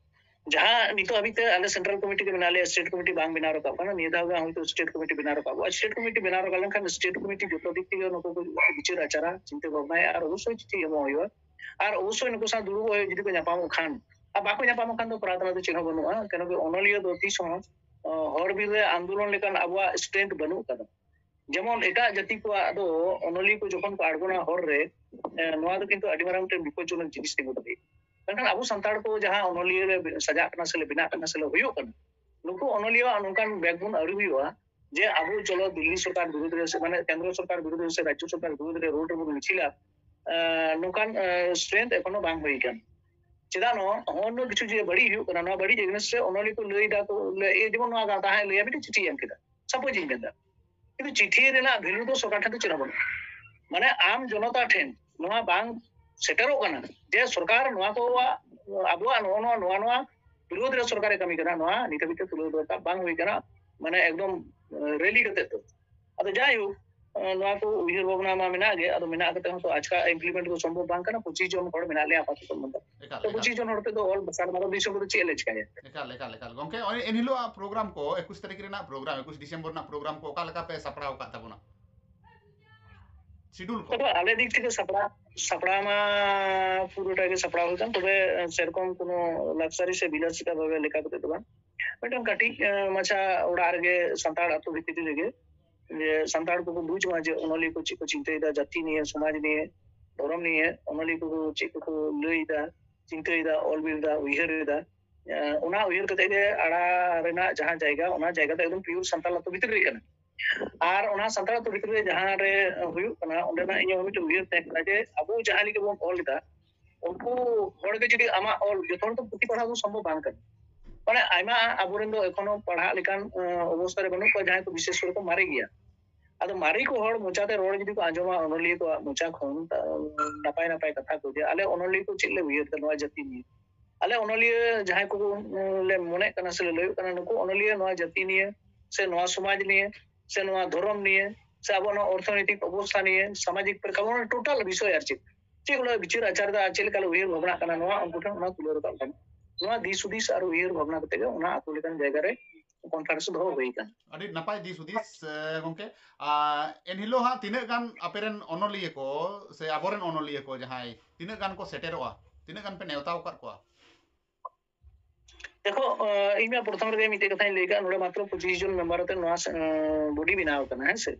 ᱡᱟᱦᱟᱸ ᱱᱤᱛᱚᱜ ᱦᱟᱹᱵᱤᱡ ᱛᱮ ᱟᱞᱮ ᱥᱮᱱᱴᱨᱟᱞ ᱠᱚᱢᱤᱴᱤ ᱜᱮ ᱢᱮᱱᱟᱜ ᱞᱮᱭᱟ, ᱥᱴᱮᱴ ᱠᱚᱢᱤᱴᱤ ᱵᱟᱝ ᱵᱮᱱᱟᱣ ᱨᱟᱠᱟᱵ ᱠᱟᱱᱟ᱾ ᱱᱤᱭᱟᱹ ᱫᱷᱟᱣ ᱜᱮ ᱦᱚᱭᱛᱳ ᱥᱴᱮᱴ ᱠᱚᱢᱤᱴᱤ ᱵᱮᱱᱟᱣ ᱨᱟᱠᱟᱵᱚᱜᱼᱟ᱾ ᱥᱴᱮᱴ ᱠᱚᱢᱤᱴᱤ ᱵᱮᱱᱟᱣ ᱨᱟᱠᱟᱵ ᱞᱮᱱᱠᱷᱟᱱ ᱥᱴᱮᱴ ᱠᱚᱢᱤᱴᱤ ᱡᱚᱛᱚ ᱫᱤᱠ ᱛᱷᱮᱠᱮ ᱱᱩᱠᱩ ᱠᱚ ᱵᱤᱪᱟᱹᱨ ᱟᱪᱟᱨᱟ, ᱪᱤᱱᱛᱟᱹ ᱵᱷᱟᱵᱽᱱᱟᱭᱟ ᱟᱨ ᱚᱵᱚᱥᱥᱳᱭ ᱪᱤᱴᱷᱤ ᱮᱢᱚᱜ ᱦᱩᱭᱩᱜᱼᱟ᱾ ᱟᱨ ᱚᱵᱚᱥᱥᱳᱭ ᱱᱩᱠᱩ ᱥᱟᱶ ᱫᱩᱲᱩᱵ ᱦᱩᱭᱩᱜᱼᱟ, ᱡᱩᱫᱤ ᱠᱚ ᱧᱟᱯᱟᱢᱚᱜ ᱠᱷᱟᱱ᱾ ᱟᱨ ᱵᱟᱠᱚ ᱧᱟᱯᱟᱢᱚᱜ ᱠᱷᱟᱱ ᱫᱚ ᱠᱚᱨᱟᱣ ᱛᱮᱱᱟᱜ ᱫᱚ ᱪᱮᱫ ᱦᱚᱸ ᱵᱟᱹᱱᱩᱜᱼᱟ, ᱠᱮᱱᱚ ᱠᱤ ᱚᱱᱚᱞᱤᱭᱟᱹ ᱫᱚ ᱛᱤᱥ ᱦᱚᱸ, ᱚ, ᱦᱚᱲ ᱵᱤᱨ ᱨᱮ ᱟᱱᱫᱳᱞᱚᱱ ᱞᱮᱠᱟᱱ ᱟᱵᱚᱣᱟᱜ ᱥᱴᱨᱮᱝᱛᱷ ᱵᱟᱹᱱᱩᱜ ᱟᱠᱟᱫᱟ᱾ ᱡᱮᱢᱚᱱ ᱮᱴᱟᱜ ᱡᱟᱹᱛᱤ ᱠᱚᱣᱟᱜ ᱫᱚ ᱚᱱᱚᱞᱤᱭᱟᱹ ᱠᱚ ᱡᱚᱠᱷᱚᱱ ᱠᱚ ᱟᱬᱜᱚᱱᱟ ᱦᱚᱨ ᱨᱮ, ᱮ, ᱱᱚᱣᱟ ᱫᱚ ᱠᱤᱱᱛᱩ ᱟᱹᱰᱤ ᱢᱟᱨᱟᱝ ᱢᱤᱫᱴᱮᱱ ᱵᱤᱯᱚᱫᱡᱚᱱᱚᱠ ᱡᱤᱱᱤᱥ ᱛᱤᱸᱜᱩ ᱫᱟᱲᱮᱭᱟᱜᱼᱟ᱾ ᱢᱮᱱᱠᱷᱟᱱ ᱟᱵᱚ ᱥᱟᱱᱛᱟᱲ ᱠᱚ ᱡᱟᱦᱟᱸ ᱚᱱᱚᱞᱤᱭᱟᱹ ᱨᱮ ᱥᱟᱡᱟᱜ ᱠᱟᱱᱟ ᱥᱮ ᱞᱮ ᱵᱮᱱᱟᱜ ᱠᱟᱱᱟ ᱥᱮ ᱞᱮ ᱦᱩᱭᱩᱜ ᱠᱟᱱᱟ, ᱱᱩᱠᱩ ᱚᱱᱚᱞᱤᱭᱟᱹᱣᱟᱜ ᱱᱚᱝᱠᱟᱱ backbone ᱟᱹᱣᱨᱤ ᱦᱩᱭᱩᱜᱼᱟ ᱡᱮ ᱟᱵᱚ ᱪᱚᱞᱚ ᱫᱤᱞᱞᱤ ᱥᱚᱨᱠᱟᱨ ᱵᱤᱨᱩᱫᱽ ᱨᱮ ᱥᱮ ᱢᱟᱱᱮ ᱠᱮᱱᱫᱨᱚ ᱥᱚᱨᱠᱟᱨ ᱵᱤᱨᱩᱫᱽ ᱨᱮ ᱥᱮ ᱨᱟᱡᱽᱡᱚ ᱥᱚᱨᱠᱟᱨ ᱵᱤᱨᱩᱫᱽ ᱨᱮ ᱨᱳᱰ ᱨᱮᱵᱚᱱ ᱢᱤᱪᱷᱤᱞᱟ, ᱮ, ᱱᱚᱝᱠᱟᱱ, ᱮ, ᱥᱴᱨᱮᱝᱛᱷ ᱮᱠᱷᱚᱱᱳ ᱵᱟᱝ ᱦᱩᱭ ᱟᱠᱟᱱᱟ᱾ ᱪᱮᱫᱟᱜ ᱱᱚᱣᱟ ᱦᱚᱸ ᱱᱚᱣᱟ ᱠᱤᱪᱷᱩ ᱡᱮ ᱵᱟᱹᱲᱤᱡ ᱦᱩᱭᱩᱜ ᱠᱟᱱᱟ, ᱱᱚᱣᱟ ᱵᱟᱹᱲᱤᱡ against ᱨᱮ ᱚᱱᱚᱞᱤᱭᱟᱹ ᱠᱚ ᱞᱟᱹᱭ ᱫᱟ ᱠᱚ, ᱞᱟᱹᱭ, ᱮ, ᱡᱮᱢᱚᱱ ᱱᱚᱣᱟ ᱜᱟᱶᱛᱟ ᱦᱟᱸᱜ ᱞᱟᱹᱭᱟ ᱢᱤᱫᱴᱮᱱ ᱪᱤᱴᱷᱤ ᱮᱢ ᱠᱮᱫᱟ, ᱥᱟᱯᱳᱡᱽ ᱤᱧ ᱢᱮᱱᱫᱟ, ᱠᱤᱱᱛᱩ ᱪᱤᱴᱷᱤ ᱨᱮᱱᱟᱜ ᱵᱷᱮᱞᱩ ᱫᱚ ᱥᱚᱨᱠᱟᱨ ᱴᱷᱮᱱ ᱫᱚ ᱪᱮᱫ ᱦᱚᱸ ᱵᱟᱹᱱᱩᱜᱼᱟ᱾ ᱢᱟᱱᱮ ᱟᱢ ᱡᱚᱱᱚᱛᱟ ᱴᱷᱮᱱ ᱱᱚᱣᱟ ᱵᱟᱝ ᱥᱮᱴᱮᱨᱚᱜ ᱠᱟᱱᱟ ᱡᱮ ᱥᱚᱨᱠᱟᱨ ᱱᱚᱣᱟ ᱠᱚ ᱟᱵᱚᱣᱟᱜ ᱱᱚᱜᱼᱚ ᱱᱚᱣᱟ ᱱᱚᱣᱟ ᱱᱚᱣᱟ ᱵᱤᱨᱳᱫᱷ ᱨᱮ ᱥᱚᱨᱠᱟᱨᱮ ᱠᱟᱹᱢᱤ ᱠᱟᱱᱟ, ᱱᱚᱣᱟ ᱱᱤᱛ ᱦᱟᱹᱵᱤᱡ ᱛᱮ ᱛᱩᱞᱟᱹᱣ ᱫᱚᱨᱠᱟᱨ ᱵᱟᱝ ᱦᱩᱭ ᱠᱟᱱᱟ, ᱢᱟᱱᱮ ᱮᱠᱫᱚᱢ ᱨᱮᱞᱤ ᱠᱟᱛᱮ ᱫᱚ᱾ ᱟᱫᱚ ᱡᱟᱭᱦᱳᱠ, ᱱᱚᱣᱟ ᱠᱚ ᱩᱭᱦᱟᱹᱨ ᱵᱷᱟᱵᱽᱱᱟ ᱢᱟ ᱢᱮᱱᱟᱜ ᱜᱮ, ᱟᱫᱚ ᱢᱮᱱᱟᱜ ᱠᱟᱛᱮ ᱦᱚᱸ ᱛᱚ ᱟᱪᱠᱟ ᱤᱢᱯᱞᱤᱢᱮᱱᱴ ᱫᱚ ᱥᱚᱢᱵᱷᱚᱵ ᱵᱟᱝ ᱠᱟᱱᱟ᱾ ᱯᱚᱸᱪᱤᱥ ᱡᱚᱱ ᱦᱚᱲ ᱢᱮᱱᱟᱜ ᱞᱮᱭᱟ ᱟᱯᱟᱛᱚᱛᱚ ᱱᱚᱰᱮ᱾ ᱮᱠᱟᱞ, ᱛᱚ ᱮᱠᱟᱞ᱾ ᱯᱚᱸᱪᱤᱥ ᱡᱚᱱ ᱦᱚᱲ ᱛᱮᱫᱚ ᱚᱞ ᱵᱷᱟᱥᱟ ᱵᱷᱟᱨᱚᱛ ᱫᱤᱥᱚᱢ ᱨᱮᱫᱚ ᱪᱮᱫ ᱞᱮ ᱪᱤᱠᱟᱹᱭᱟ? ᱮᱠᱟᱞ, ᱮᱠᱟᱞ, ᱮᱠᱟᱞ᱾ ᱜᱚᱝᱠᱮ, ᱱᱚᱜᱼᱚᱭ ᱮᱱᱦᱤᱞᱳᱜ ᱯᱨᱳᱜᱨᱟᱢ ᱠᱚ, ᱮᱠᱩᱥ ᱛᱟᱹᱨᱤᱠᱷ ᱨᱮᱱᱟᱜ ᱯᱨᱳᱜᱨᱟᱢ, ᱮᱠᱩᱥ ᱰᱤᱥᱮᱢᱵᱚᱨ ᱨᱮᱱᱟᱜ ᱯᱨᱳᱜᱨᱟᱢ ᱠᱚ ᱚᱠᱟ ᱞᱮᱠᱟ ᱯᱮ ᱥᱟᱯᱲᱟᱣ ᱟᱠᱟᱫ ᱛᱟᱵᱚᱱᱟ? ᱥᱤᱰᱩᱞ ᱠᱚ? ᱛᱚᱵᱮ ᱟᱞᱮ ᱫᱤᱠ ᱛᱷᱮᱠᱮ ᱥᱟᱯᱲᱟᱣ, ᱥᱟᱯᱲᱟᱣ ᱢᱟ ᱯᱩᱨᱟᱹᱴᱟ ᱜᱮ ᱥᱟᱯᱲᱟᱣ ᱦᱩᱭ ᱠᱟᱱ, ᱛᱚᱵᱮ ᱥᱮᱨᱚᱠᱚᱢ ᱠᱳᱱᱳ ᱞᱟᱠᱥᱟᱨᱤ ᱥᱮ ᱵᱤᱞᱟᱥᱤᱛᱟ ᱵᱷᱟᱵᱮ ᱞᱮᱠᱟ ᱠᱟᱛᱮ ᱫᱚ ᱵᱟᱝ, ᱢᱤᱫᱴᱟᱝ ᱠᱟᱹᱴᱤᱡ ᱢᱟᱪᱷᱟ ᱚᱲᱟᱜ ᱨᱮᱜᱮ ᱥᱟᱱᱛᱟᱲ ᱟᱹᱛᱩ ᱵᱷᱤᱛᱨᱤ ᱨᱮᱜᱮ, ᱡᱮ ᱥᱟᱱᱛᱟᱲ ᱠᱚᱠᱚ ᱵᱩᱡᱽ ᱢᱟ ᱡᱮ ᱚᱱᱚᱞᱤᱭᱟᱹ ᱠᱚ ᱪᱮᱫ ᱠᱚ ᱪᱤᱱᱛᱟᱹᱭᱮᱫᱟ, ᱡᱟᱹᱛᱤ ᱱᱤᱭᱮ, ᱥᱚᱢᱟᱡᱽ ᱱᱤᱭᱮ, ᱫᱷᱚᱨᱚᱢ ᱱᱤᱭᱮ ᱚᱱᱚᱞᱤᱭᱟᱹ ᱠᱚᱠᱚ ᱪᱮᱫ ᱠᱚᱠᱚ ᱞᱟᱹᱭᱮᱫᱟ, ᱪᱤᱱᱛᱟᱹᱭᱮᱫᱟ, ᱚᱞ ᱵᱤᱞ ᱮᱫᱟ, ᱩᱭᱦᱟᱹᱨ ᱮᱫᱟ᱾ ᱚᱱᱟ ᱩᱭᱦᱟᱹᱨ ᱠᱟᱛᱮ ᱜᱮ ᱟᱲᱟ ᱨᱮᱱᱟᱜ ᱡᱟᱦᱟᱸ ᱡᱟᱭᱜᱟ, ᱚᱱᱟ ᱡᱟᱭᱜᱟ ᱫᱚ ᱮᱠᱫᱚᱢ ᱯᱤᱭᱳᱨ ᱥᱟᱱᱛᱟᱲ ᱟᱹᱛᱩ ᱵᱷᱤᱛᱨᱤ ᱨᱮ ᱠᱟᱱᱟ᱾ ᱟᱨ ᱚᱱᱟ ᱥᱟᱱᱛᱟᱲ ᱟᱹᱛᱩ ᱵᱷᱤᱛᱨᱤ ᱨᱮ ᱡᱟᱦᱟᱸ ᱨᱮ ᱦᱩᱭᱩᱜ ᱠᱟᱱᱟ, ᱚᱸᱰᱮᱱᱟᱜ ᱤᱧᱟᱹᱜ ᱢᱤᱫᱴᱮᱱ ᱩᱭᱦᱟᱹᱨ ᱛᱟᱦᱮᱸ ᱠᱟᱱᱟ ᱡᱮ ᱟᱵᱚ ᱡᱟᱦᱟᱸ ᱞᱮᱠᱟ ᱵᱚᱱ ᱚᱞ ᱮᱫᱟ, ᱩᱱᱠᱩ ᱦᱚᱲ ᱜᱮ ᱡᱩᱫᱤ ᱟᱢᱟᱜ ᱚᱞ, ᱡᱚᱛᱚ ᱦᱚᱲ ᱫᱚ ᱯᱩᱛᱷᱤ ᱯᱟᱲᱦᱟᱣ ᱫᱚ ᱥᱚᱢᱵᱷᱚᱵ ᱵᱟᱝ ᱠᱟᱱᱟ᱾ ᱢᱟᱱᱮ ᱟᱭᱢᱟ ᱟᱵᱚᱨᱮᱱ ᱫᱚ ᱮᱠᱷᱚᱱᱳ ᱯᱟᱲᱦᱟᱜ ᱞᱮᱠᱟᱱ ᱚᱵᱚᱥᱛᱟ ᱨᱮ ᱵᱟᱹᱱᱩᱜ ᱠᱚᱣᱟ, ᱡᱟᱦᱟᱸᱭ ᱠᱚ ᱵᱤᱥᱮᱥ ᱠᱚᱨᱮ ᱠᱚ ᱢᱟᱨᱮ ᱜᱮᱭᱟ᱾ ᱟᱫᱚ ᱢᱟᱨᱮ ᱠᱚ ᱦᱚᱲ ᱢᱚᱪᱟᱛᱮ ᱨᱚᱲ ᱡᱩᱫᱤ ᱠᱚ ᱟᱸᱡᱚᱢᱟ ᱚᱱᱚᱞᱤᱭᱟᱹ ᱠᱚᱣᱟᱜ ᱢᱚᱪᱟ ᱠᱷᱚᱱ, ᱱᱟᱯᱟᱭ ᱱᱟᱯᱟᱭ ᱠᱟᱛᱷᱟ ᱠᱚ, ᱡᱮ ᱟᱞᱮ ᱚᱱᱚᱞᱤᱭᱟᱹ ᱠᱚ ᱪᱮᱫ ᱞᱮ ᱩᱭᱦᱟᱹᱨ ᱮᱫᱟ ᱱᱚᱣᱟ ᱡᱟᱹᱛᱤ ᱱᱤᱭᱮ, ᱟᱞᱮ ᱚᱱᱚᱞᱤᱭᱟᱹ ᱡᱟᱦᱟᱸᱭ ᱠᱚ ᱞᱮ ᱢᱚᱱᱮᱜ ᱠᱟᱱᱟ ᱥᱮ ᱞᱮ ᱞᱟᱹᱭᱚᱜ ᱠᱟᱱᱟ, ᱱᱩᱠᱩ ᱚᱱᱚᱞᱤᱭᱟᱹ ᱱᱚᱣᱟ ᱡᱟᱹᱛᱤ ᱱᱤᱭᱮ ᱥᱮ ᱱᱚᱣᱟ ᱥᱚᱢᱟᱡᱽ ᱱᱤᱭᱮ ᱥᱮ ᱱᱚᱣᱟ ᱫᱷᱚᱨᱚᱢ ᱱᱤᱭᱮ ᱥᱮ ᱟᱵᱚ ᱱᱚᱣᱟ ᱚᱨᱛᱷᱚᱱᱳᱭᱛᱤᱠ ᱚᱵᱚᱥᱛᱷᱟ ᱱᱤᱭᱮ, ᱥᱟᱢᱟᱡᱤᱠ ᱯᱨᱮᱠᱟᱯᱚᱴ, ᱴᱳᱴᱟᱞ ᱵᱤᱥᱚᱭ ᱟᱨ ᱪᱮᱫ, ᱪᱮᱫ ᱠᱚ ᱞᱮ ᱵᱤᱪᱟᱹᱨ ᱟᱪᱟᱨ ᱮᱫᱟ, ᱪᱮᱫ ᱞᱮᱠᱟ ᱞᱮ ᱩᱭᱦᱟᱹᱨ ᱵᱷᱟᱵᱽᱱᱟᱜ ᱠᱟᱱᱟ, ᱱᱚᱣᱟ ᱩᱱᱠᱩ ᱴᱷᱮᱱ ᱚᱱᱟ ᱛᱩᱞᱟᱹᱣ ᱨᱟᱠᱟᱵ ᱠᱟᱱᱟ᱾ ᱱᱚᱣᱟ ᱫᱤᱥ ᱦᱩᱫᱤᱥ ᱟᱨ ᱩᱭᱦᱟᱹᱨ ᱵᱷᱟᱵᱽᱱᱟ ᱠᱟᱛᱮ ᱜᱮ ᱚᱱᱟ ᱟᱹᱛᱩ ᱞᱮᱠᱟᱱ ᱡᱟᱭᱜᱟ ᱨᱮ ᱠᱚᱱᱯᱷᱟᱨᱮᱱᱥ ᱫᱚᱦᱚ ᱦᱩᱭ ᱠᱟᱱᱟ᱾ ᱟᱹᱰᱤ ᱱᱟᱯᱟᱭ ᱫᱤᱥ ᱦᱩᱫᱤᱥ, ᱮ, ᱜᱚᱝᱠᱮ᱾ ᱟᱨ ᱮᱱᱦᱤᱞᱳᱜ ᱦᱟᱸᱜ ᱛᱤᱱᱟᱹᱜ ᱜᱟᱱ ᱟᱯᱮᱨᱮᱱ ᱚᱱᱚᱞᱤᱭᱟᱹ ᱠᱚ ᱥᱮ ᱟᱵᱚᱨᱮᱱ ᱚᱱᱚᱞᱤᱭᱟᱹ ᱠᱚ ᱡᱟᱦᱟᱸᱭ ᱛᱤᱱᱟᱹᱜ ᱜᱟᱱ ᱠᱚ ᱥᱮᱴᱮᱨᱚᱜᱼᱟ, ᱛᱤᱱᱟᱹᱜ ᱜᱟᱱ ᱯᱮ ᱱᱮᱣᱛᱟ ᱟᱠᱟᱫ ᱠᱚᱣᱟ? ᱫᱮᱠᱷᱚ, ᱤᱧ ᱢᱟ ᱯᱨᱚᱛᱷᱚᱢ ᱨᱮᱜᱮ ᱢᱤᱫᱴᱮᱡ ᱠᱟᱛᱷᱟᱧ ᱞᱟᱹᱭ ᱠᱟᱜ, ᱱᱚᱰᱮ ᱢᱟᱛᱨᱚ ᱯᱚᱸᱪᱤᱥ ᱡᱚᱱ ᱢᱮᱢᱵᱟᱨ ᱟᱛᱮ ᱱᱚᱣᱟ ᱵᱚᱰᱤ ᱵᱮᱱᱟᱣ ᱠᱟᱱᱟ, ᱦᱮᱸ ᱥᱮ᱾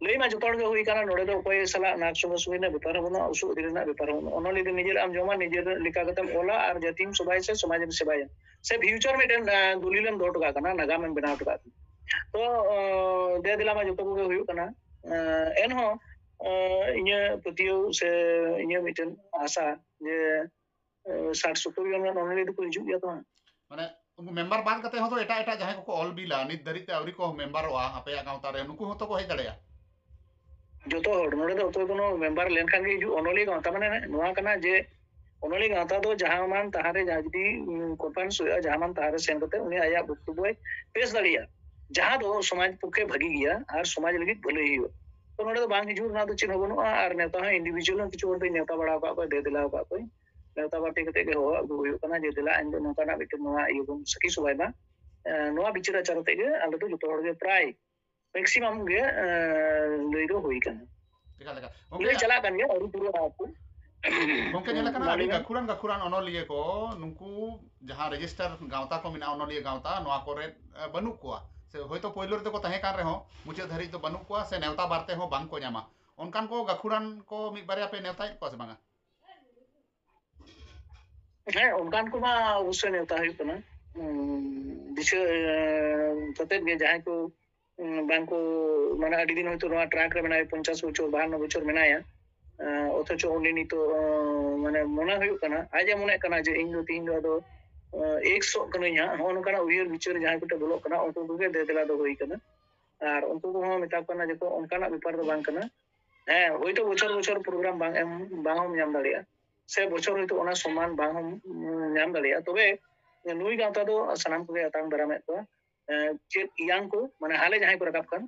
ᱞᱟᱹᱭ ᱢᱟ ᱡᱚᱛᱚ ᱦᱚᱲ ᱜᱮ ᱦᱩᱭ ᱠᱟᱱᱟ, ᱱᱚᱰᱮ ᱫᱚ ᱚᱠᱚᱭ ᱥᱟᱞᱟᱜ ᱱᱟᱠ ᱥᱚᱸᱜᱮ ᱥᱚᱸᱜᱮ ᱨᱮᱱᱟᱜ ᱵᱮᱯᱟᱨ ᱦᱚᱸ ᱵᱟᱹᱱᱩᱜᱼᱟ, ᱩᱥᱩᱞ ᱟᱹᱫᱷᱤ ᱨᱮᱱᱟᱜ ᱵᱮᱯᱟᱨ ᱦᱚᱸ ᱵᱟᱹᱱᱩᱜᱼᱟ᱾ ᱚᱱᱚᱞᱤᱭᱟᱹ ᱫᱚ ᱱᱤᱡᱮᱨᱟᱜ ᱮᱢ ᱡᱚᱢᱟ, ᱱᱤᱡᱮᱨ ᱞᱮᱠᱟ ᱠᱟᱛᱮᱢ ᱚᱞᱟ ᱟᱨ ᱡᱟᱹᱛᱤᱢ ᱥᱮᱵᱟᱭᱟ ᱥᱮ ᱥᱚᱢᱟᱡᱽ ᱮᱢ ᱥᱮᱵᱟᱭᱟ ᱥᱮ ᱯᱷᱤᱭᱩᱪᱟᱨ ᱢᱤᱫᱴᱮᱱ ᱫᱚᱞᱤᱞ ᱮᱢ ᱫᱚᱦᱚ ᱦᱚᱴᱚ ᱠᱟᱜ ᱠᱟᱱᱟ, ᱱᱟᱜᱟᱢ ᱮᱢ ᱵᱮᱱᱟᱣ ᱦᱚᱴᱚ ᱠᱟᱜ ᱠᱟᱱᱟ᱾ ᱛᱚ ᱫᱮ ᱫᱮᱞᱟ ᱢᱟ ᱡᱚᱛᱚ ᱠᱚᱜᱮ ᱦᱩᱭᱩᱜ ᱠᱟᱱᱟ᱾ ᱮᱱᱦᱚᱸ ᱤᱧᱟᱹᱜ ᱯᱟᱹᱛᱭᱟᱹᱣ ᱥᱮ ᱤᱧᱟᱹᱜ ᱢᱤᱫᱴᱮᱱ ᱟᱥᱟ ᱡᱮ ᱥᱟᱴ ᱥᱚᱛᱛᱚᱨ ᱡᱚᱱ ᱜᱟᱱ ᱚᱱᱚᱞᱤᱭᱟᱹ ᱫᱚᱠᱚ ᱦᱤᱡᱩᱜ ᱜᱮᱭᱟ ᱛᱚ ᱦᱟᱸᱜ᱾ ᱢᱟᱱᱮ ᱩᱱᱠᱩ ᱢᱮᱢᱵᱟᱨ ᱵᱟᱫ ᱠᱟᱛᱮ ᱦᱚᱸ ᱛᱚ ᱮᱴᱟᱜ ᱮᱴᱟᱜ ᱡᱟᱦᱟᱸᱭ ᱠᱚᱠᱚ ᱚᱞ ᱵᱤᱞᱟ, ᱱᱤᱛ ᱫᱷᱟᱹᱨᱤᱡ ᱛᱮ ᱟᱹᱣᱨᱤ ᱠᱚ ᱢᱮᱢᱵᱟᱨᱚᱜᱼᱟ ᱟᱯᱮᱭᱟᱜ ᱜᱟᱶᱛᱟ ᱨᱮ, ᱱᱩᱠᱩ ᱦᱚᱸᱛᱚ ᱠᱚ ᱦᱮᱡ ᱫᱟᱲᱮᱭᱟᱜᱼᱟ᱾ ᱡᱚᱛᱚ ᱦᱚᱲ, ᱱᱚᱰᱮ ᱫᱚ ᱚᱠᱚᱭ ᱠᱳᱱᱳ ᱢᱮᱢᱵᱟᱨ ᱞᱮᱱᱠᱷᱟᱱ ᱜᱮ ᱦᱤᱡᱩᱜ ᱚᱱᱚᱞᱤᱭᱟᱹ ᱜᱟᱶᱛᱟ᱾ ᱢᱟᱱᱮ ᱱᱚᱣᱟ ᱠᱟᱱᱟ ᱡᱮ ᱚᱱᱚᱞᱤᱭᱟᱹ ᱜᱟᱶᱛᱟ ᱫᱚ ᱡᱟᱦᱟᱸ ᱢᱟᱱ ᱛᱟᱦᱟᱸ ᱨᱮ, ᱡᱟᱦᱟᱸ ᱡᱩᱫᱤ ᱠᱚᱱᱯᱷᱟᱨᱮᱱᱥ ᱦᱩᱭᱩᱜᱼᱟ, ᱡᱟᱦᱟᱸ ᱢᱟᱱ ᱛᱟᱦᱟᱸ ᱨᱮ ᱥᱮᱱ ᱠᱟᱛᱮ ᱩᱱᱤ ᱟᱭᱟᱜ ᱵᱚᱠᱛᱚᱵᱵᱚᱭ ᱯᱮᱥ ᱫᱟᱲᱮᱭᱟᱜᱼᱟ, ᱡᱟᱦᱟᱸ ᱫᱚ ᱥᱚᱢᱟᱡᱽ ᱯᱚᱠᱠᱷᱮ ᱵᱷᱟᱹᱜᱤ ᱜᱮᱭᱟ ᱟᱨ ᱥᱚᱢᱟᱡᱽ ᱞᱟᱹᱜᱤᱫ ᱵᱷᱟᱹᱞᱟᱹᱭ ᱦᱩᱭᱩᱜᱼᱟ᱾ ᱛᱚ ᱱᱚᱰᱮ ᱫᱚ ᱵᱟᱝ ᱦᱤᱡᱩᱜ ᱨᱮᱱᱟᱜ ᱫᱚ ᱪᱮᱫ ᱦᱚᱸ ᱵᱟᱹᱱᱩᱜᱼᱟ᱾ ᱟᱨ ᱱᱮᱣᱛᱟ ᱦᱚᱸ ᱤᱱᱰᱤᱵᱷᱤᱡᱩᱣᱟᱞ ᱦᱚᱸ ᱠᱤᱪᱷᱩ ᱦᱚᱲ ᱫᱚᱧ ᱱᱮᱣᱛᱟ ᱵᱟᱲᱟ ᱟᱠᱟᱫ ᱠᱚᱣᱟ, ᱫᱮ ᱫᱮᱞᱟ ᱟᱠᱟᱫ ᱠᱚᱣᱟᱧ᱾ ᱱᱮᱣᱛᱟ ᱵᱟᱨᱛᱤ ᱠᱟᱛᱮ ᱜᱮ ᱦᱚᱦᱚ ᱟᱹᱜᱩ ᱦᱩᱭᱩᱜ ᱠᱟᱱᱟ ᱡᱮ ᱫᱮᱞᱟ ᱤᱧ ᱫᱚ ᱱᱚᱝᱠᱟᱱᱟᱜ ᱢᱤᱫᱴᱮᱱ ᱱᱚᱣᱟ ᱤᱭᱟᱹ ᱵᱚᱱ ᱥᱟᱹᱠᱷᱤ ᱥᱚᱵᱷᱟᱭ ᱢᱟ᱾ ᱮᱸ, ᱱᱚᱣᱟ ᱵᱤᱪᱟᱹᱨ ᱟᱪᱟᱨ ᱟᱛᱮ ᱜᱮ ᱟᱞᱮ ᱫᱚ ᱡᱚᱛᱚ ᱦᱚᱲ ᱜᱮ ᱯᱨᱟᱭ ᱢᱮᱠᱥᱤᱢᱟᱢ ᱜᱮ, ᱮᱸ, ᱞᱟᱹᱭ ᱫᱚ ᱦᱩᱭ ᱠᱟᱱᱟ᱾ ᱮᱠᱟᱞ ᱮᱠᱟᱞ᱾ ᱞᱟᱹᱭ ᱪᱟᱞᱟᱜ ᱠᱟᱱ ᱜᱮᱭᱟ, ᱟᱹᱣᱨᱤ ᱯᱩᱨᱟᱹᱜᱼᱟ ᱟᱨᱠᱤ᱾ ᱜᱚᱝᱠᱮ, ᱧᱮᱞ ᱟᱠᱟᱱᱟ ᱢᱟ ᱟᱹᱰᱤ ᱞᱟᱹᱭ ᱢᱮ᱾ ᱜᱟᱹᱠᱷᱩᱲᱟᱱ ᱜᱟᱹᱠᱷᱩᱲᱟᱱ ᱚᱱᱚᱞᱤᱭᱟᱹ ᱠᱚ, ᱱᱩᱠᱩ ᱡᱟᱦᱟᱸ ᱨᱮᱡᱤᱥᱴᱟᱨ ᱜᱟᱶᱛᱟ ᱠᱚ ᱢᱮᱱᱟᱜᱼᱟ, ᱚᱱᱚᱞᱤᱭᱟᱹ ᱜᱟᱶᱛᱟ, ᱱᱚᱣᱟ ᱠᱚᱨᱮ, ᱮ, ᱵᱟᱹᱱᱩᱜ ᱠᱚᱣᱟ, ᱥᱮ ᱦᱚᱭᱛᱳ ᱯᱳᱭᱞᱳ ᱨᱮᱫᱚ ᱠᱚ ᱛᱟᱦᱮᱸ ᱠᱟᱱ ᱨᱮᱦᱚᱸ ᱢᱩᱪᱟᱹᱫ ᱫᱷᱟᱹᱨᱤᱡ ᱫᱚ ᱵᱟᱹᱱᱩᱜ ᱠᱚᱣᱟ, ᱥᱮ ᱱᱮᱣᱛᱟ ᱵᱟᱨᱛᱮ ᱦᱚᱸ ᱵᱟᱝ ᱠᱚ ᱧᱟᱢᱟ᱾ ᱚᱱᱠᱟᱱ ᱠᱚ ᱜᱟᱹᱠᱷᱩᱲᱟᱱ ᱠᱚ ᱢᱤᱫ ᱵᱟᱨᱭᱟ ᱯᱮ ᱱᱮᱣᱛᱟᱭᱮᱫ ᱠᱚᱣᱟ ᱥᱮ ᱵᱟᱝᱟ? ᱦᱮᱸ, ᱚᱱᱠᱟᱱ ᱠᱚᱢᱟ ᱚᱵᱚᱥᱥᱳᱭ ᱱᱮᱣᱛᱟ ᱦᱩᱭᱩᱜ ᱠᱟᱱᱟ᱾ ᱩᱸ, ᱫᱤᱥᱟᱹ, ᱮᱸ, ᱠᱟᱛᱮᱫ ᱜᱮ ᱡᱟᱦᱟᱸᱭ ᱠᱚ, ᱩᱸ, ᱵᱟᱝ ᱠᱚ, ᱢᱟᱱᱮ ᱟᱹᱰᱤ ᱫᱤᱱ ᱦᱚᱭᱛᱳ ᱱᱚᱣᱟ ᱴᱨᱟᱠ ᱨᱮ ᱢᱮᱱᱟᱭᱟ, ᱯᱚᱧᱪᱟᱥ ᱵᱚᱪᱷᱚᱨ, ᱵᱟᱦᱟᱱᱱᱚ ᱵᱚᱪᱷᱚᱨ ᱢᱮᱱᱟᱭᱟ, ᱮᱸ, ᱚᱛᱷᱚᱪᱚ ᱩᱱᱤ ᱱᱤᱛᱚᱜ, ᱮᱸ, ᱢᱟᱱᱮ ᱢᱚᱱᱮ ᱦᱩᱭᱩᱜ ᱠᱟᱱᱟ, ᱟᱡ ᱮ ᱢᱚᱱᱮᱜ ᱠᱟᱱᱟ ᱡᱮ ᱤᱧ ᱫᱚ ᱛᱤᱦᱤᱧ ᱫᱚ ᱟᱫᱚ, ᱮᱸ, ᱮᱠᱥᱚᱜ ᱠᱟᱹᱱᱟᱹᱧ ᱦᱟᱸᱜ, ᱱᱚᱜᱼᱚ ᱱᱚᱝᱠᱟᱱᱟᱜ ᱩᱭᱦᱟᱹᱨ ᱵᱤᱪᱟᱹᱨ ᱡᱟᱦᱟᱸᱭ ᱠᱚᱴᱷᱮᱱ ᱵᱚᱞᱚᱜ ᱠᱟᱱᱟ, ᱩᱱᱠᱩ ᱠᱚᱜᱮ ᱫᱮ ᱫᱮᱞᱟ ᱫᱚ ᱦᱩᱭ ᱠᱟᱱᱟ᱾ ᱟᱨ ᱩᱱᱠᱩ ᱠᱚᱦᱚᱸ ᱢᱮᱛᱟ ᱠᱚ ᱠᱟᱱᱟ ᱡᱮ ᱠᱚ ᱚᱱᱠᱟᱱᱟᱜ ᱵᱮᱯᱟᱨ ᱫᱚ ᱵᱟᱝ ᱠᱟᱱᱟ᱾ ᱦᱮᱸ, ᱦᱳᱭᱛᱳ ᱵᱚᱪᱷᱚᱨ ᱵᱚᱪᱷᱚᱨ ᱯᱨᱳᱜᱨᱟᱢ ᱵᱟᱝ ᱮᱢ, ᱵᱟᱝ ᱦᱚᱸᱢ ᱧᱟᱢ ᱫᱟᱲᱮᱭᱟᱜᱼᱟ, ᱥᱮ ᱵᱚᱪᱷᱚᱨ ᱦᱳᱭᱛᱳ ᱚᱱᱟ ᱥᱚᱢᱢᱟᱱ ᱵᱟᱝ ᱦᱚᱸᱢ, ᱩᱸ, ᱧᱟᱢ ᱫᱟᱲᱮᱭᱟᱜᱼᱟ, ᱛᱚᱵᱮ ᱱᱩᱭ ᱜᱟᱶᱛᱟ ᱫᱚ ᱥᱟᱱᱟᱢ ᱠᱚᱜᱮ ᱟᱛᱟᱝ ᱫᱟᱨᱟᱢᱮᱫ ᱠᱚᱣᱟ᱾ ᱮᱸ, ᱪᱮᱫ ᱤᱭᱟᱝ ᱠᱚ, ᱢᱟᱱᱮ ᱦᱟᱞᱮ ᱡᱟᱦᱟᱸᱭ ᱠᱚ ᱨᱟᱠᱟᱵ ᱠᱟᱱ,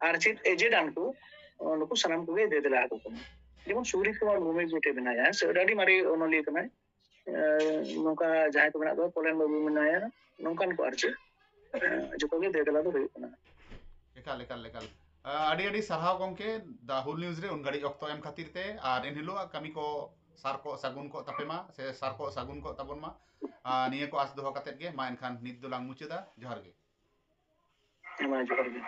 ᱟᱨ ᱪᱮᱫ ᱮᱡᱮᱰ ᱟᱱ ᱠᱚ, ᱱᱩᱠᱩ ᱥᱟᱱᱟᱢ ᱠᱚᱜᱮ ᱫᱮ ᱫᱮᱞᱟ ᱟᱠᱚ ᱠᱟᱱᱟ᱾ ᱡᱮᱢᱚᱱ ᱥᱩᱨᱤᱛ ᱠᱩᱢᱟᱨ ᱢᱩᱨᱢᱩ ᱢᱤᱫᱴᱮᱡ ᱢᱮᱱᱟᱭᱟ, ᱦᱮᱸ ᱥᱮ, ᱟᱹᱰᱤ ᱢᱟᱨᱮ ᱚᱱᱚᱞᱤᱭᱟᱹ ᱠᱟᱱᱟᱭ᱾ ᱮᱸ, ᱱᱚᱝᱠᱟ ᱡᱟᱦᱟᱸᱭ ᱠᱚ ᱢᱮᱱᱟᱜ ᱠᱚᱣᱟ, ᱯᱚᱞᱮᱱ ᱵᱟᱹᱵᱩ ᱢᱮᱱᱟᱭᱟ, ᱱᱚᱝᱠᱟᱱ ᱠᱚ ᱟᱨ ᱪᱮᱫ, ᱮᱸ, ᱡᱚᱛᱚ ᱜᱮ ᱫᱮ ᱫᱮᱞᱟ ᱫᱚ ᱦᱩᱭᱩᱜ ᱠᱟᱱᱟ᱾ ᱮᱠᱟᱞ, ᱮᱠᱟᱞ, ᱮᱠᱟᱞ᱾ ᱟᱹᱰᱤ ᱟᱹᱰᱤ ᱥᱟᱨᱦᱟᱣ ᱜᱚᱢᱠᱮ, ᱫᱟ ᱦᱩᱞ ᱱᱤᱭᱩᱡᱽ ᱨᱮ ᱩᱱ ᱜᱷᱟᱹᱲᱤᱡ ᱚᱠᱛᱚ ᱮᱢ ᱠᱷᱟᱹᱛᱤᱨ ᱛᱮ, ᱟᱨ ᱮᱱ ᱦᱤᱞᱳᱜ ᱠᱟᱹᱢᱤ ᱠᱚ ᱥᱟᱨ ᱠᱚ ᱥᱟᱹᱜᱩᱱ ᱠᱚᱜ ᱛᱟᱯᱮ ᱢᱟ, ᱥᱮ ᱥᱟᱨ ᱠᱚ ᱥᱟᱹᱜᱩᱱ ᱠᱚᱜ ᱛᱟᱵᱚᱱ ᱢᱟ᱾ ᱟᱨ ᱱᱤᱭᱟᱹ ᱠᱚ ᱟᱸᱥ ᱫᱚᱦᱚ ᱠᱟᱛᱮᱫ ᱜᱮ, ᱢᱟ ᱮᱱᱠᱷᱟᱱ ᱱᱤᱛ ᱫᱚᱞᱟᱝ ᱢᱩᱪᱟᱹᱫᱟ᱾ ᱡᱚᱦᱟᱨ ᱜᱮ᱾ ᱢᱟ ᱡᱚᱦᱟᱨ ᱜᱮ᱾